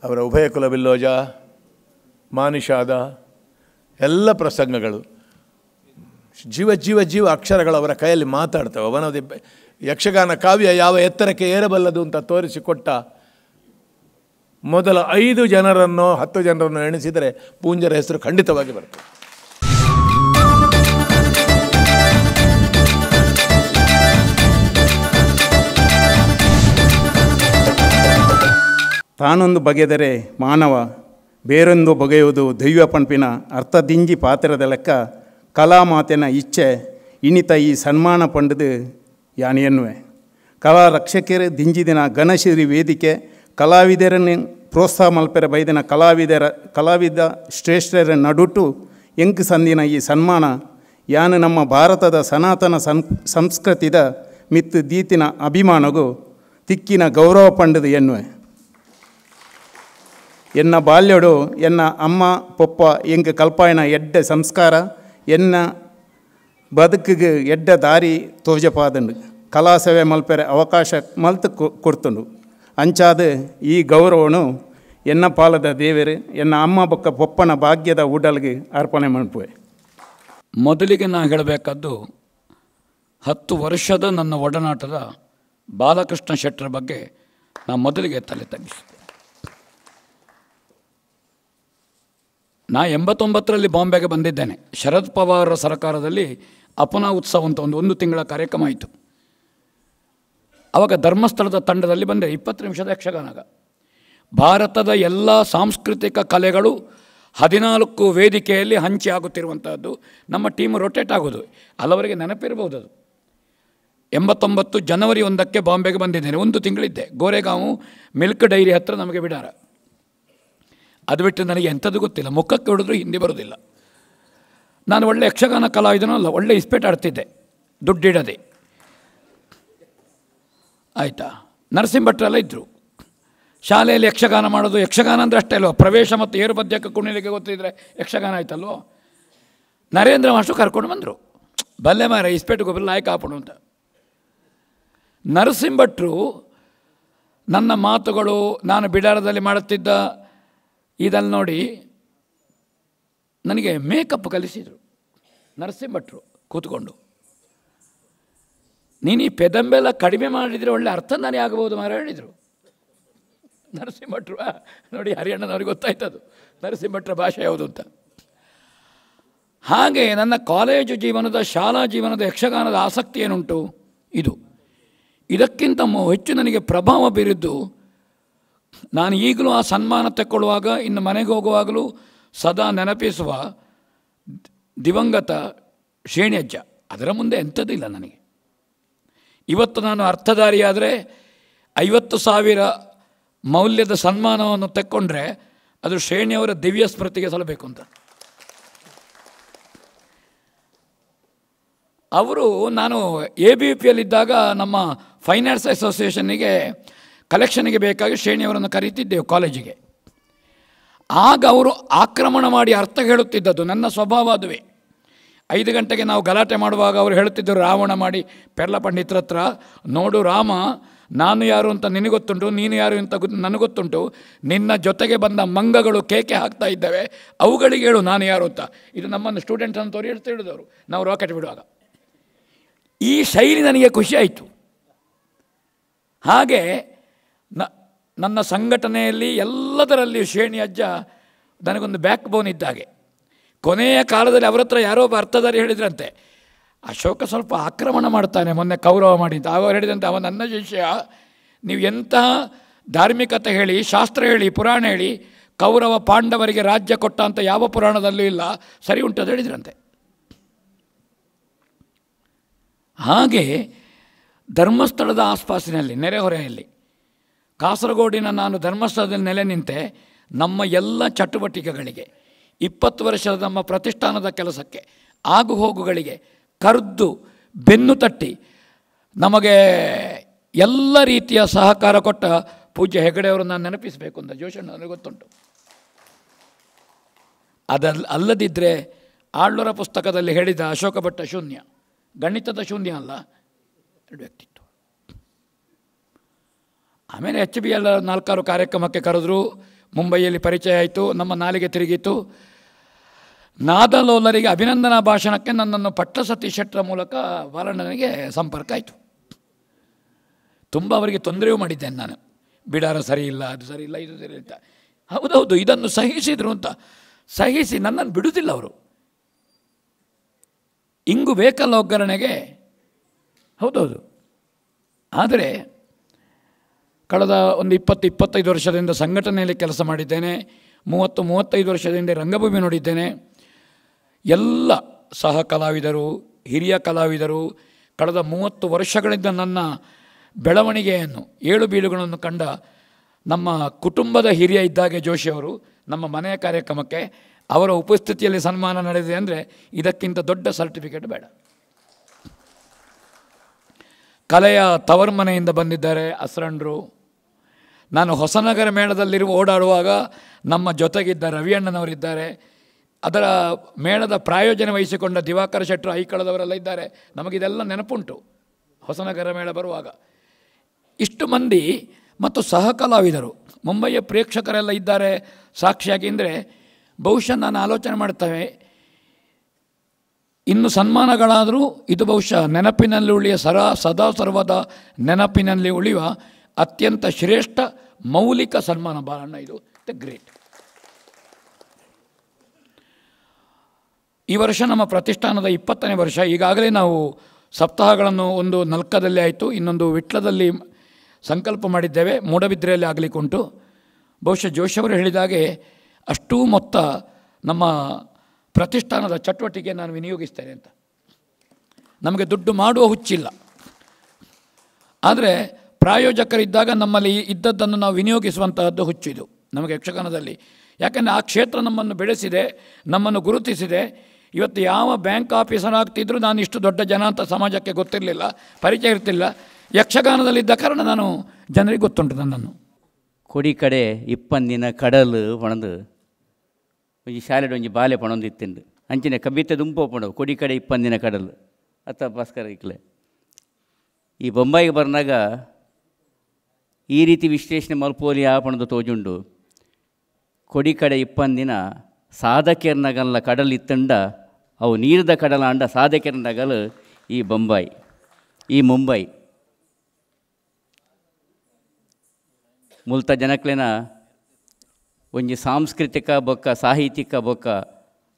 ಅವರ ಉಭಯ ಕುಲಬಿಲ್ಲೋಜ, ಮಾನಿಷಾದ ಎಲ್ಲ ಪ್ರಸಂಗಗಳು ಜೀವ ಜೀವ ಜೀವ ಅಕ್ಷರಗಳು ಅವರ ಕೈಯಲ್ಲಿ ಮಾತಾಡ್ತವೆ. One of the Yakshagana ಕಾವ್ಯ ಯಾವ ಎತ್ತರಕ್ಕೆ ಏರಬಲ್ಲದು ಅಂತ ತೋರಿಸಿಕೊಟ್ಟ ಮೊದಲ 5 ಜನರನ್ನು 10 ಜನರನ್ನು ಎಣಿಸಿದರೆ ಪೂಂಜರ ಹೆಸರು ಖಂಡಿತವಾಗಿ ಬರ್ತದೆ. ತಾನೊಂದು ಬಗೆದರೆ ಮಾನವ, ಬೇರೊಂದು ಬಗೆಯುವುದು ದೈವ ಪಂಪಿನ ಅರ್ಥದಿಂಜಿ ಪಾತ್ರದ ಲೆಕ್ಕ ಕಲಾಮಾತೆನ ಇಚ್ಛೆ ಇನಿತ ಈ ಸನ್ಮಾನ ಪಂಡದು ಯಾನೆಯನ್ನುವೆ. ಕಲಾ ರಕ್ಷಕರು ದಿಂಜಿದಿನ ಘನಶ್ರೀ ವೇದಿಕೆ ಕಲಾವಿದರನ್ನು ಪ್ರೋತ್ಸಾಹ ಮಲ್ಪೆರ ಬೈದಿನ ಕಲಾವಿದ ಶ್ರೇಷ್ಠರ ನಡುಟು ಎಂಕ್ ಸಂದಿನ ಈ ಸನ್ಮಾನ ಯಾನು ನಮ್ಮ ಭಾರತದ ಸನಾತನ ಸಂಸ್ಕೃತಿದ ಮಿತ್ತು ದೀತಿನ ಅಭಿಮಾನಗೂ ತಿಕ್ಕಿನ ಗೌರವ ಪಂಡದು ಎನ್ನುವೆ. ಎನ್ನ ಬಾಲ್ಯಡು ಎನ್ನ ಅಮ್ಮ ಪೊಪ್ಪ ಎಂಕ್ ಕಲ್ಪಾಯನ ಎಡ್ಡೆ ಸಂಸ್ಕಾರ ಎನ್ನ ಬದುಕಿಗೆ ಎಡ್ಡ ದಾರಿ ತೋಜಪಾದಂಡು ಕಲಾ ಸೇವೆ ಮಲ್ಪೆರೆ ಅವಕಾಶ ಮಲ್ತು ಕೊಡ್ತುಂಡು. ಅಂಚಾದ ಈ ಗೌರವನು ಎನ್ನ ಪಾಲದ ದೇವರು ಎನ್ನ ಅಮ್ಮ ಬೊಕ್ಕ ಪೊಪ್ಪನ ಭಾಗ್ಯದ ಉಡಲ್ಗೆ ಅರ್ಪಣೆ ಮಲ್ಪುವೆ. ಮೊದಲಿಗೆ ನಾನು ಹೇಳಬೇಕಾದ್ದು 10 ವರ್ಷದ ನನ್ನ ಒಡನಾಟದ ಬಾಲಕೃಷ್ಣ ಶೆಟ್ಟರ ಬಗ್ಗೆ ನಾನು ಮೊದಲಿಗೆ ತಲೆ ತಗ್ಗಿಸಿದೆ. ನಾ 89ರಲ್ಲಿ ಬಾಂಬೆಗೆ ಬಂದಿದ್ದೇನೆ. ಶರದ್ ಪವಾರ್ ಸರ್ಕಾರದಲ್ಲಿ ಅಪನಾ ಉತ್ಸವ ಅಂತ ಒಂದು ತಿಂಗಳ ಕಾರ್ಯಕ್ರಮ ಆಯಿತು. ಆವಾಗ ಧರ್ಮಸ್ಥಳದ ತಂಡದಲ್ಲಿ ಬಂದೆ. 20 ನಿಮಿಷದ ಯಕ್ಷಗಾನ. ಭಾರತದ ಎಲ್ಲ ಸಾಂಸ್ಕೃತಿಕ ಕಲೆಗಳು 14 ವೇದಿಕೆಯಲ್ಲಿ ಹಂಚಿ ಆಗುತ್ತಿರುವಂಥದ್ದು. ನಮ್ಮ ಟೀಮ್ ರೊಟೇಟ್ ಆಗೋದು, ಹಲವರಿಗೆ ನೆನಪಿರ್ಬೋದು ಅದು. 89 ಜನವರಿ 1ಕ್ಕೆ ಬಾಂಬೆಗೆ ಬಂದಿದ್ದೇನೆ. 1 ತಿಂಗಳಿದ್ದೆ. ಗೋರೆಗಾಂವ್ ಮಿಲ್ಕ್ ಡೈರಿ ಹತ್ತಿರ ನಮಗೆ ಬಿಡಾರ. ಅದು ಬಿಟ್ಟು ನನಗೆ ಎಂಥದ್ದು ಗೊತ್ತಿಲ್ಲ. ಮುಖಕ್ಕೆ ಹೊಡೆದ್ರು ಹಿಂದಿ ಬರೋದಿಲ್ಲ. ನಾನು ಒಳ್ಳೆ ಯಕ್ಷಗಾನ ಕಲಾವಿದನೂ ಅಲ್ಲ, ಒಳ್ಳೆ ಇಸ್ಪೇಟ್ ಆಡ್ತಿದ್ದೆ ದುಡ್ಡಿಡದೆ. ಆಯಿತಾ, ನರಸಿಂಹಭಟ್ರೆಲ್ಲ ಇದ್ದರು. ಶಾಲೆಯಲ್ಲಿ ಯಕ್ಷಗಾನ ಮಾಡೋದು, ಯಕ್ಷಗಾನ ಅಂದರೆ ಅಷ್ಟೇ ಅಲ್ವ, ಪ್ರವೇಶ ಮತ್ತು ಏರು ಪದ್ಯಕ್ಕೆ ಕುಣಿಲಿಕ್ಕೆ ಗೊತ್ತಿದ್ದರೆ ಯಕ್ಷಗಾನ ಆಯ್ತಲ್ವೋ. ನರೇಂದ್ರ ಮಾಸ್ಟ್ರು ಕರ್ಕೊಂಡು ಬಂದರು, ಬಲ್ಲೆ ಮಾರ ಇಸ್ಪೇಟ್ ಗೊಬ್ಬರ ನಾಯಕ ಹಾಪಣು ಅಂತ. ನರಸಿಂಹಭಟ್ರು ನನ್ನ ಮಾತುಗಳು, ನಾನು ಬಿಡಾರದಲ್ಲಿ ಮಾಡುತ್ತಿದ್ದ ಇದನ್ನು ನೋಡಿ ನನಗೆ ಮೇಕಪ್ ಕಲಿಸಿದರು ನರಸಿಂಹಭಟ್ರು ಕೂತ್ಕೊಂಡು. ನೀನು ಈ ಪೆದಂಬೆಲ್ಲ ಕಡಿಮೆ ಮಾಡಿದರೆ ಒಳ್ಳೆ ಅರ್ಥದಾನಿ ಆಗಬಹುದು ಮಾರ ಹೇಳಿದರು ನರಸಿಂಹಭಟ್ರು. ನೋಡಿ ಹರಿಯಣ್ಣನವ್ರಿಗೆ ಗೊತ್ತಾಯ್ತದು ನರಸಿಂಹಭಟ್ರ ಭಾಷೆ ಯಾವುದು ಅಂತ. ಹಾಗೆ ನನ್ನ ಕಾಲೇಜು ಜೀವನದ, ಶಾಲಾ ಜೀವನದ ಯಕ್ಷಗಾನದ ಆಸಕ್ತಿ ಏನುಂಟು ಇದು, ಇದಕ್ಕಿಂತ ಹೆಚ್ಚು ನನಗೆ ಪ್ರಭಾವ ಬೀರಿದ್ದು, ನಾನು ಈಗಲೂ ಆ ಸನ್ಮಾನ ತಕ್ಕೊಳ್ಳುವಾಗ, ಇನ್ನು ಮನೆಗೆ ಹೋಗುವಾಗಲೂ ಸದಾ ನೆನಪಿಸುವ ದಿವಂಗತ ಶೇಣಿಯಜ್ಜ. ಅದರ ಮುಂದೆ ಎಂಥದ್ದಿಲ್ಲ ನನಗೆ. ಇವತ್ತು ನಾನು ಅರ್ಥಧಾರಿಯಾದರೆ 50,000 ಮೌಲ್ಯದ ಸನ್ಮಾನವನ್ನು ತಕ್ಕೊಂಡ್ರೆ ಅದು ಶ್ರೇಣಿಯವರ ದಿವ್ಯ ಸ್ಮೃತಿಗೆ ಸಲ್ಲಬೇಕು ಅಂತ. ಅವರು, ನಾನು ABVPಯಲ್ಲಿದ್ದಾಗ ನಮ್ಮ ಫೈನಾನ್ಸ್ ಅಸೋಸಿಯೇಷನ್ನಿಗೆ ಕಲೆಕ್ಷನ್ಗೆ ಬೇಕಾಗಿ ಶ್ರೇಣಿಯವರನ್ನು ಕರೀತಿದ್ದೆವು ಕಾಲೇಜಿಗೆ. ಆಗ ಅವರು ಆಕ್ರಮಣ ಮಾಡಿ ಅರ್ಥ ಹೇಳುತ್ತಿದ್ದದ್ದು ನನ್ನ ಸ್ವಭಾವ ಅದುವೇ. 5 ಗಂಟೆಗೆ ನಾವು ಗಲಾಟೆ ಮಾಡುವಾಗ ಅವರು ಹೇಳುತ್ತಿದ್ದರು, ರಾವಣ ಮಾಡಿ ಪೆರ್ಲ ಪಂಡಿತರ ಹತ್ರ, ನೋಡು ರಾಮ, ನಾನು ಯಾರು ಅಂತ ನಿನಗೊತ್ತುಂಟು, ನೀನು ಯಾರು ಅಂತ ನನಗೊತ್ತುಂಟು, ನಿನ್ನ ಜೊತೆಗೆ ಬಂದ ಮಂಗಗಳು ಕೇಕೆ ಹಾಕ್ತಾ ಇದ್ದಾವೆ, ಅವುಗಳಿಗೆ ಹೇಳು ನಾನು ಯಾರು ಅಂತ. ಇದು ನಮ್ಮನ್ನು ಸ್ಟೂಡೆಂಟ್ಸ್ ಅಂತವ್ರು ಹೇಳ್ತಿಳಿದವರು ನಾವು ರಾಕೆಟ್ ಬಿಡುವಾಗ. ಈ ಶೈಲಿ ನನಗೆ ಖುಷಿಯಾಯಿತು. ಹಾಗೆ ನನ್ನ ಸಂಘಟನೆಯಲ್ಲಿ ಎಲ್ಲದರಲ್ಲಿ ಶ್ರೇಣಿ ಅಜ್ಜ ನನಗೊಂದು ಬ್ಯಾಕ್ ಬೋನ್ ಇದ್ದಾಗೆ. ಕೊನೆಯ ಕಾಲದಲ್ಲಿ ಅವರ ಹತ್ರ ಯಾರೋ ಒಬ್ಬ ಅರ್ಥಧಾರಿ ಹೇಳಿದ್ರಂತೆ, ಅಶೋಕ ಸ್ವಲ್ಪ ಆಕ್ರಮಣ ಮಾಡ್ತಾನೆ, ಮೊನ್ನೆ ಕೌರವ ಮಾಡಿದ್ದ. ಆವಾಗ ಹೇಳಿದಂತೆ, ಅವ ನನ್ನ ಶಿಷ್ಯ, ನೀವು ಎಂತಹ ಧಾರ್ಮಿಕತೆ ಹೇಳಿ, ಶಾಸ್ತ್ರ ಹೇಳಿ, ಪುರಾಣ ಹೇಳಿ, ಕೌರವ ಪಾಂಡವರಿಗೆ ರಾಜ್ಯ ಕೊಟ್ಟ ಅಂತ ಯಾವ ಪುರಾಣದಲ್ಲೂ ಇಲ್ಲ, ಸರಿ ಉಂಟು ಅದು ಹೇಳಿದ್ರಂತೆ. ಹಾಗೆ ಧರ್ಮಸ್ಥಳದ ಆಸ್ಪಾಸಿನಲ್ಲಿ, ನೆರೆಹೊರೆಯಲ್ಲಿ, ಕಾಸರಗೋಡಿನ ನಾನು ಧರ್ಮಸ್ಥಳದಲ್ಲಿ ನೆಲೆ ನಿಂತೆ. ನಮ್ಮ ಎಲ್ಲ ಚಟುವಟಿಕೆಗಳಿಗೆ, 20 ವರ್ಷದ ನಮ್ಮ ಪ್ರತಿಷ್ಠಾನದ ಕೆಲಸಕ್ಕೆ, ಆಗುಹೋಗುಗಳಿಗೆ ಕರೆದು ಬೆನ್ನು ತಟ್ಟಿ ನಮಗೆ ಎಲ್ಲ ರೀತಿಯ ಸಹಕಾರ ಕೊಟ್ಟ ಪೂಜ್ಯ ಹೆಗಡೆಯವರು ನಾನು ನೆನಪಿಸಬೇಕು ಅಂತ ಜೋಶಣ್ಣ ನನಗೆ ಗೊತ್ತುಂಟು. ಅಲ್ಲದಿದ್ದರೆ ಆಳ್ವರ ಪುಸ್ತಕದಲ್ಲಿ ಹೇಳಿದ ಅಶೋಕ ಭಟ್ಟ ಶೂನ್ಯ, ಗಣಿತದ ಶೂನ್ಯ ಅಲ್ಲ, ಎರಡು ವ್ಯಕ್ತಿತ್ವ. ಆಮೇಲೆ H B L 4 ಕಾರ್ಯಕ್ರಮಕ್ಕೆ ಕರೆದ್ರು, ಮುಂಬೈಯಲ್ಲಿ ಪರಿಚಯ ಆಯಿತು, ನಮ್ಮ ನಾಲಿಗೆ ತಿರುಗಿತು. ನಾದಲೋಲರಿಗೆ ಅಭಿನಂದನಾ ಭಾಷಣಕ್ಕೆ ನನ್ನನ್ನು ಪಟ್ಟ ಸತೀಶ್ ಶೆಟ್ಟರ ಮೂಲಕ ಬಾಲಣ್ಣನಿಗೆ ಸಂಪರ್ಕ ಆಯಿತು. ತುಂಬ ಅವರಿಗೆ ತೊಂದರೆಯೂ ಮಾಡಿದ್ದೇನೆ ನಾನು, ಬಿಡಾರ ಸರಿ ಇಲ್ಲ, ಅದು ಸರಿ ಇಲ್ಲ, ಇದು ಸರಿ ಇಲ್ಲ. ಹೌದೌದು, ಇದನ್ನು ಸಹಿಸಿದರು ಅಂತ ಸಹಿಸಿ ನನ್ನನ್ನು ಬಿಡುವುದಿಲ್ಲ ಅವರು. ಇಂಗು ಬೇಕಲ್ಲ ಒಗ್ಗರಣೆಗೆ, ಹೌದೌದು. ಆದರೆ ಕಳೆದ ಒಂದು 20-25 ವರ್ಷದಿಂದ ಸಂಘಟನೆಯಲ್ಲಿ ಕೆಲಸ ಮಾಡಿದ್ದೇನೆ, 30-35 ವರ್ಷದಿಂದ ರಂಗಭೂಮಿ ನೋಡಿದ್ದೇನೆ. ಎಲ್ಲ ಸಹ ಕಲಾವಿದರು, ಹಿರಿಯ ಕಲಾವಿದರು ಕಳೆದ 30 ವರ್ಷಗಳಿಂದ ನನ್ನ ಬೆಳವಣಿಗೆಯನ್ನು, ಏಳು ಬೀಳುಗಳನ್ನು ಕಂಡ ನಮ್ಮ ಕುಟುಂಬದ ಹಿರಿಯ ಇದ್ದಾಗೆ ಜೋಶಿಯವರು ನಮ್ಮ ಮನೆಯ ಕಾರ್ಯಕ್ರಮಕ್ಕೆ ಅವರ ಉಪಸ್ಥಿತಿಯಲ್ಲಿ ಸನ್ಮಾನ ನಡೆದಿದೆ ಅಂದರೆ ಇದಕ್ಕಿಂತ ದೊಡ್ಡ ಸರ್ಟಿಫಿಕೇಟ್ ಬೇಡ. ಕಲೆಯ ತವರ್ ಮನೆಯಿಂದ ಬಂದಿದ್ದಾರೆ ಅಸ್ರಂಡ್ರು. ನಾನು ಹೊಸನಗರ ಮೇಳದಲ್ಲಿರುವ ಓಡಾಡುವಾಗ ನಮ್ಮ ಜೊತೆಗಿದ್ದ ರವಿಯಣ್ಣನವರಿದ್ದಾರೆ, ಅದರ ಮೇಳದ ಪ್ರಾಯೋಜನೆ ವಹಿಸಿಕೊಂಡ ದಿವಾಕರ ಶೆಟ್ಟರು ಐಕಳದವರೆಲ್ಲ ಇದ್ದಾರೆ. ನಮಗಿದೆಲ್ಲ ನೆನಪುಂಟು ಹೊಸನಗರ ಮೇಳ ಬರುವಾಗ. ಇಷ್ಟು ಮಂದಿ ಮತ್ತು ಸಹ ಕಲಾವಿದರು, ಮುಂಬೈಯ ಪ್ರೇಕ್ಷಕರೆಲ್ಲ ಇದ್ದಾರೆ ಸಾಕ್ಷಿಯಾಗಿ. ಅಂದರೆ ಬಹುಶಃ ನಾನು ಆಲೋಚನೆ ಮಾಡ್ತೇವೆ, ಇನ್ನು ಸನ್ಮಾನಗಳಾದರೂ ಇದು ಬಹುಶಃ ನೆನಪಿನಲ್ಲಿ ಉಳಿಯ ಸದಾ ಸರ್ವದ ನೆನಪಿನಲ್ಲಿ ಉಳಿಯುವ ಅತ್ಯಂತ ಶ್ರೇಷ್ಠ ಮೌಲಿಕ ಸನ್ಮಾನ ಬಾಲಣ್ಣ, ಇದು the great. ಈ ವರ್ಷ ನಮ್ಮ ಪ್ರತಿಷ್ಠಾನದ 20ನೇ ವರ್ಷ. ಈಗಾಗಲೇ ನಾವು ಸಪ್ತಾಹಗಳನ್ನು ಒಂದು ನಲ್ಕದಲ್ಲಿ ಆಯಿತು, ಇನ್ನೊಂದು ವಿಟ್ಲದಲ್ಲಿ ಸಂಕಲ್ಪ ಮಾಡಿದ್ದೇವೆ, ಮೂಡಬಿದ್ರೆಯಲ್ಲಿ ಆಗಲಿಕ್ಕುಂಟು. ಬಹುಶಃ ಜೋಶಿಯವರು ಹೇಳಿದಾಗೆ ಅಷ್ಟೂ ಮೊತ್ತ ನಮ್ಮ ಪ್ರತಿಷ್ಠಾನದ ಚಟುವಟಿಕೆ ನಾನು ವಿನಿಯೋಗಿಸ್ತೇನೆ ಅಂತ. ನಮಗೆ ದುಡ್ಡು ಮಾಡುವ ಹುಚ್ಚಿಲ್ಲ, ಆದರೆ ಪ್ರಾಯೋಜಕರಿದ್ದಾಗ ನಮ್ಮಲ್ಲಿ ಇದ್ದದ್ದನ್ನು ನಾವು ವಿನಿಯೋಗಿಸುವಂತಹದ್ದು ಹುಚ್ಚಿದು ನಮಗೆ ಯಕ್ಷಗಾನದಲ್ಲಿ. ಯಾಕೆಂದರೆ ಆ ಕ್ಷೇತ್ರ ನಮ್ಮನ್ನು ಬೆಳೆಸಿದೆ, ನಮ್ಮನ್ನು ಗುರುತಿಸಿದೆ. ಇವತ್ತು ಯಾವ ಬ್ಯಾಂಕ್ ಆಫೀಸರ್ ಆಗ್ತಿದ್ರೂ ನಾನು ಇಷ್ಟು ದೊಡ್ಡ ಜನ ಅಂತ ಸಮಾಜಕ್ಕೆ ಗೊತ್ತಿರಲಿಲ್ಲ, ಪರಿಚಯ ಇರ್ತಿಲ್ಲ. ಯಕ್ಷಗಾನದಲ್ಲಿದ್ದ ಕಾರಣ ನಾನು ಜನರಿಗೆ ಗೊತ್ತುಂಟು ನನ್ನನ್ನು. ಕೊಡಿ ಕಡೆ ಇಪ್ಪಂದಿನ ಕಡಲು ಪಣದು ಒಂಜಿ ಶಾಲೆಡ್ ಒಂಜಿ ಬಾಲೆ ಪಣೊಂದು ಇತ್ತಿಂಡು ಅಂಚಿನ ಕಬಿತೆ ದುಂಪು ಪಣವು ಕೊಡಿ ಕಡೆ ಇಪ್ಪಂದಿನ ಕಡಲು ಅತ್ತ ಭಾಸ್ಕರ ಇಕ್ಲೆ. ಈ ಬೊಂಬಾಯಿಗೆ ಬರ್ನಾಗ ಈ ರೀತಿ ವಿಶ್ಲೇಷಣೆ ಮಲ್ಪೋಲಿ ಆ ಪಣದು ತೋಜುಂಡು. ಕೊಡಿ ಕಡೆ ಇಪ್ಪಂದಿನ ಸಾಧಕೆರ್ನಗಲ್ಲ ಕಡಲು ಇತ್ತಂಡ ಅವು ನೀರ್ದ ಕಡಲ ಅಂಡ ಸಾಧಕೆರ್ನಗಲು ಈ ಬೊಂಬಾಯಿ, ಈ ಮುಂಬೈ. ಮುಲ್ತ ಜನಕ್ಲೆನ ಒಂಜಿ ಸಾಂಸ್ಕೃತಿಕ ಬೊಕ್ಕ ಸಾಹಿತ್ಯಿಕ ಬೊಕ್ಕ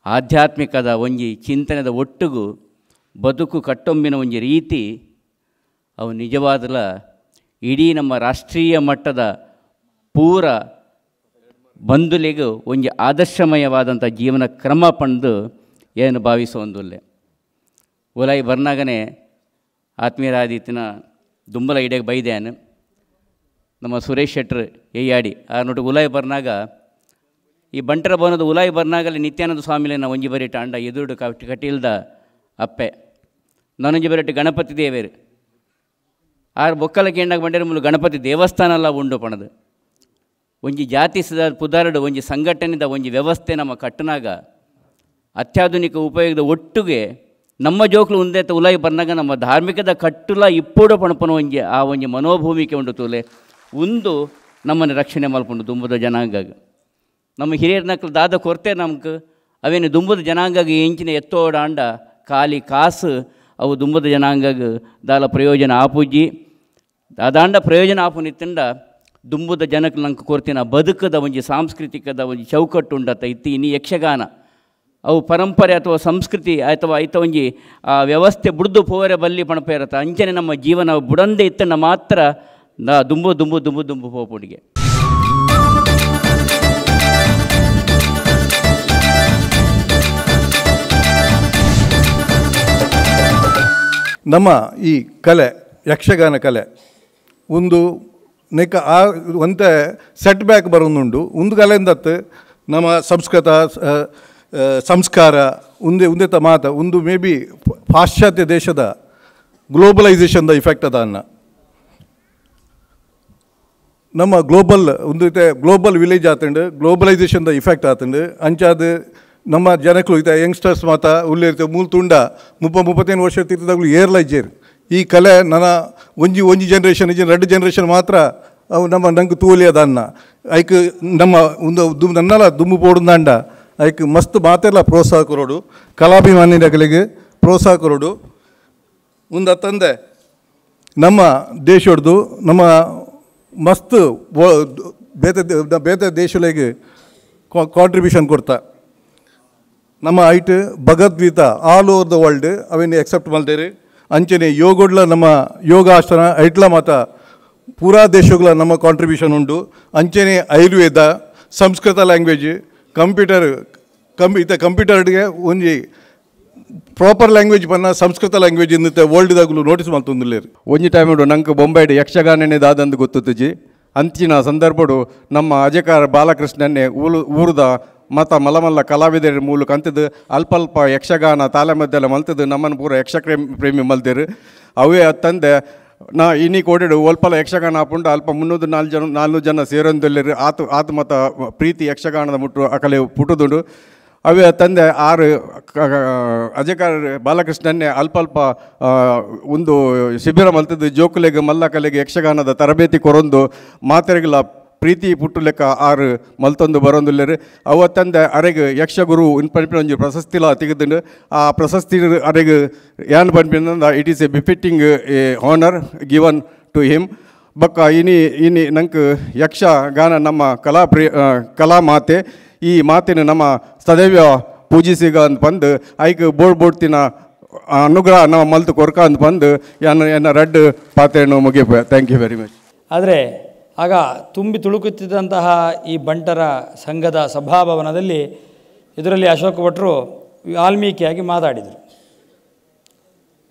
ಆಧ್ಯಾತ್ಮಿಕದ ಒಂಜಿ ಚಿಂತನೆದ ಒಟ್ಟುಗು ಬದುಕು ಕಟ್ಟೊಂಬಿನ ಒಂಜಿ ರೀತಿ ಅವು ನಿಜವಾದಲ ಇಡೀ ನಮ್ಮ ರಾಷ್ಟ್ರೀಯ ಮಟ್ಟದ ಪೂರ ಬಂಧುಲಿಗೂ ಒಂಜಿ ಆದರ್ಶಮಯವಾದಂಥ ಜೀವನ ಕ್ರಮ ಪಂದು ಏನು ಭಾವಿಸುವಂದುಲ್ಲೆ. ಉಲಾಯಿ ಬರ್ನಾಗನೇ ಆತ್ಮೀಯರಾದೀತಿನ ದುಂಬಲ ಇಡೆಗೆ ಬೈದ್ಯಾನು ನಮ್ಮ ಸುರೇಶ್ ಶೆಟ್ರು ಏಯಾಡಿ ಆ ನೋಟು ಉಲಾಯಿ ಬರ್ನಾಗ ಈ ಬಂಟರ ಭವನದ ಉಲಾಯಿ ಬರ್ನಾಗಲ್ಲಿ ನಿತ್ಯಾನಂದ ಸ್ವಾಮಿಲೇನ ಒಂಜಿ ಬರಿಟ ಅಂಡ ಎದುರುಡು ಕಟೀಲ್ದ ಅಪ್ಪೆ ನಾನೊಂಜಿ ಬರಿಟ ಗಣಪತಿ ದೇವೇರು ಆರು ಬೊಕ್ಕಲ ಕೇಂಡಾಗ ಬಂಡೇರು ಮುಲು ಗಣಪತಿ ದೇವಸ್ಥಾನ ಎಲ್ಲ ಉಂಡು ಪಣದು. ಒಂಜಿ ಜಾತಿ ಪುದಾರಡು ಒಂಜಿ ಸಂಘಟನೆದ ಒಂಜಿ ವ್ಯವಸ್ಥೆ ನಮ್ಮ ಕಟ್ಟನಾಗ ಅತ್ಯಾಧುನಿಕ ಉಪಯೋಗದ ಒಟ್ಟುಗೆ ನಮ್ಮ ಜೋಕ್ಲು ಉಂದೇತ ಉಲಾಯಿ ಬರ್ನಾಗ ನಮ್ಮ ಧಾರ್ಮಿಕದ ಕಟ್ಟುಲ ಇಪ್ಪೋಡು ಪಣಪನ ಒಂಜಿ ಆ ಒಂಜಿ ಮನೋಭೂಮಿಕೆ ಉಂಡು ತೂಲೆ ಉಂದು ನಮ್ಮನ್ನು ರಕ್ಷಣೆ ಮಲ್ಪುಂಡು ದುಂಬುದ ಜನಾಂಗಾಗ. ನಮ್ಮ ಹಿರಿಯರ ನಕ್ಲು ದಾದ ಕೊರತೆ ನಮ್ಗೆ ಅವೇನು ದುಂಬುದ ಜನಾಂಗಾಗ ಎಂಚಿನ ಎತ್ತೋಡಾಂಡ ಖಾಲಿ ಕಾಸು ಅವು ದುಂಬುದ ಜನಾಂಗಾಗ ದಾಲ ಪ್ರಯೋಜನ ಆಪುಜಿ ದಾದಾಂಡ ಪ್ರಯೋಜನ ಆಪು ನಿತ್ತಂಡ ದುಂಬುದ ಜನಕ್ಕೆ ನಂಗೆ ಕೊರ್ತಿನ ಬದುಕದ ಒಂಜಿ ಸಾಂಸ್ಕೃತಿಕದ ಒಂಜಿ ಚೌಕಟ್ಟು ಉಂಡತ್ತ ಇತ್ತಿ ಇನಿ ಯಕ್ಷಗಾನ ಅವು ಪರಂಪರೆ ಅಥವಾ ಸಂಸ್ಕೃತಿ ಅಥವಾ ಐತ ಒಂಜಿ ಆ ವ್ಯವಸ್ಥೆ ಬುಡ್ದು ಪೋರೆ ಬಲ್ಲಿ ಪಣಪೇರತ್ತ ಅಂಚನೆ ನಮ್ಮ ಜೀವನ ಬುಡಂದೆ ಇತ್ತಂಡ ಮಾತ್ರ ನಾ ದುಂಬು ದುಂಬು ದುಂಬು ದುಂಬು ಪೋಪುಂಡಿಗೆ. ನಮ್ಮ ಈ ಕಲೆ ಯಕ್ಷಗಾನ ಕಲೆ ಒಂದು ನೆಕ ಆ ಒಂತೆ ಸೆಟ್ ಬ್ಯಾಕ್ ಬರೋದುಂಡು. ಒಂದು ಕಲೆಯಿಂದತ್ತು ನಮ್ಮ ಸಂಸ್ಕೃತ ಸಂಸ್ಕಾರ ಒಂದೇ ಒಂದೇತ ಮಾತ ಒಂದು ಮೇ ಬಿ ಪಾಶ್ಚಾತ್ಯ ದೇಶದ ಗ್ಲೋಬಲೈಸೇಷನ್ದ ಇಫೆಕ್ಟ್ ಅದ ಅನ್ನ. ನಮ್ಮ ಗ್ಲೋಬಲ್ ಒಂದು ಗ್ಲೋಬಲ್ ವಿಲೇಜ್ ಆತಂಡು, ಗ್ಲೋಬಲೈಸೇಷನ್ದ ಇಫೆಕ್ಟ್ ಆತಂಡು. ಅಂಚಾದ ನಮ್ಮ ಜನಕ್ಕಳು ಇತ್ತ ಯಂಗ್ಸ್ಟರ್ಸ್ ಮಾತ ಉಲ್ಲೇರ್ತೆ ಮೂಲ ತುಂಡ 30-35 ವರ್ಷ ತಿರ್ದಾಗಲೂ ಏರ್ಲ ಇಜ್ಜೇರು. ಈ ಕಲೆ ನನ್ನ ಒಂಜಿ ಒಂಜಿ ಜನರೇಷನ್ ಇಜ್ಜಿ 2 ಜನರೇಷನ್ ಮಾತ್ರ ಅವು ನಮ್ಮ ನಂಗೆ ತೂಲಿ ಅದನ್ನ ಐಕ್ ನಮ್ಮ ಒಂದು ನನ್ನಲ್ಲ ದುಂಬು ಪೋಡುಂದಾಂಡ ಐಕ್ ಮಸ್ತ್ ಮಾತೆಲ್ಲ ಪ್ರೋತ್ಸಾಹ ಕೊರೋಡು, ಕಲಾಭಿಮಾನಿಗಳಿಗೆ ಪ್ರೋತ್ಸಾಹ ಕೊರೋಡು. ಒಂದು ತಂದೆ ನಮ್ಮ ದೇಶಡ್ದು ನಮ್ಮ ಮಸ್ತ್ ಬೇತೆ ಬೇತೆ ದೇಶಗಳಿಗೆ ಕಾಂಟ್ರಿಬ್ಯೂಷನ್ ಕೊಡ್ತಾ. ನಮ್ಮ ಐಟ್ Bhagavad Gita all over the world ಅವೇನು ಎಕ್ಸೆಪ್ಟ್ ಮಲ್ದೇರಿ. ಅಂಚನೆ ಯೋಗಡ್ಲ ನಮ್ಮ ಯೋಗಾಸನ ಐಟ್ಲ ಮಾತ ಪೂರಾ ದೇಶಗಳ ನಮ್ಮ ಕಾಂಟ್ರಿಬ್ಯೂಷನ್ ಉಂಟು. ಅಂಚನೆ ಆಯುರ್ವೇದ, ಸಂಸ್ಕೃತ ಲ್ಯಾಂಗ್ವೇಜ್, ಕಂಪ್ಯೂಟರ್ ಇತ್ತ ಕಂಪ್ಯೂಟರ್ಗೆ ಒಂಜಿ ಪ್ರಾಪರ್ ಲ್ಯಾಂಗ್ವೇಜ್ ಬನ್ನ ಸಂಸ್ಕೃತ ಲ್ಯಾಂಗ್ವೇಜ್ ಇಂದ ವರ್ಲ್ಡ್ದಾಗಲೂ ನೋಟಿಸ್ ಮಲ್ತೊಂದುಲ್ಲೇರು. ಒಂಜಿ ಟೈಮ್ ಉಂಡು ನಂಗೆ ಬೊಂಬೈಡ್ ಯಕ್ಷಗಾನನೇ ದಾದಂದು ಗೊತ್ತುಜ್ಜಿ. ಅಂಚಿನ ಸಂದರ್ಭಡು ನಮ್ಮ ಅಜಕಾರ ಬಾಲಕೃಷ್ಣನ್ನೇ ಊರುದ ಮತ ಮಲಮಲ್ಲ ಕಲಾವಿದರ ಮೂಲಕ ಅಂತದ್ದು ಅಲ್ಪ ಅಲ್ಪ ಯಕ್ಷಗಾನ ತಾಲೆಮದ್ದೆಲ್ಲ ಮಲ್ತದ್ದು ನಮ್ಮನ್ನು ಪೂರ ಯಕ್ಷ ಪ್ರೇಮಿ ಮಲ್ದೇರು. ಅವೇ ತಂದೆ ನಾ ಇನಿ ಕೋಡಿಡು ಒಲ್ಪಲ ಯಕ್ಷಗಾನ ಆಪುಂಡು ಅಲ್ಪ 304 ಜನ ಸೇರೊಂದೆಲ್ಲರು ಆತು ಆತು ಮತ ಪ್ರೀತಿ ಯಕ್ಷಗಾನದ ಮುಟ್ಟು ಅಕಲೆ ಪುಟುದುಂಡು. ಅವೇ ತಂದೆ ಆರು ಅಜಕಾರ ಬಾಲಕೃಷ್ಣನ್ನೇ ಅಲ್ಪ ಅಲ್ಪ ಒಂದು ಶಿಬಿರ ಮಲ್ತದ್ದು ಜೋಕುಲೆಗೆ ಮಲ್ಲ ಕಲೆಗೆ ಯಕ್ಷಗಾನದ ತರಬೇತಿ ಕೊರೊಂದು ಮಾತೆರೆಗಳ ಪ್ರೀತಿ ಪುಟ್ಟು ಲೆಕ್ಕ ಆರು ಮಲ್ತೊಂದು ಬರೋಂದುಲ್ಲೇರು. ಅವ ತಂದೆ ಅರೆಗೆ ಯಕ್ಷಗುರು ಇನ್ ಪನ್ಪಿನ ಒಂಜಿ ಪ್ರಶಸ್ತಿಲ ತೆಗೆದುಂಡು. ಆ ಪ್ರಶಸ್ತಿ ಅರೆಗೆ ಯಾನ್ ಪನ್ಪಿನ it is a befitting a honour given to him. ಬೊಕ್ಕ ಇನಿ ಇನಿ ನಂಗೆ ಯಕ್ಷಗಾನ ನಮ್ಮ ಕಲಾ ಕಲಾ ಮಾತೆ, ಈ ಮಾತಿನ ನಮ್ಮ ಸದೈವ ಪೂಜಿಸಿಗ ಅಂತ ಬಂದು ಐಕ್ ಬೋರ್ಡ್ ಬೋಡ್ತಿನ ಅನುಗ್ರಹ ನಮ್ಮ ಮಲ್ತು ಕೊರ್ಕ ಅಂತ ಬಂದು ಎನ್ನ ರಡ್ಡು ಪಾತ್ರೆಯನ್ನು ಮುಗಿಪ. Thank you very much. ಆದರೆ ಆಗ ತುಂಬಿ ತುಳುಕುತ್ತಿದ್ದಂತಹ ಈ ಬಂಟರ ಸಂಘದ ಸಭಾಭವನದಲ್ಲಿ ಇದರಲ್ಲಿ ಅಶೋಕ ಭಟ್ರು ವಾಲ್ಮೀಕಿಯಾಗಿ ಮಾತಾಡಿದರು.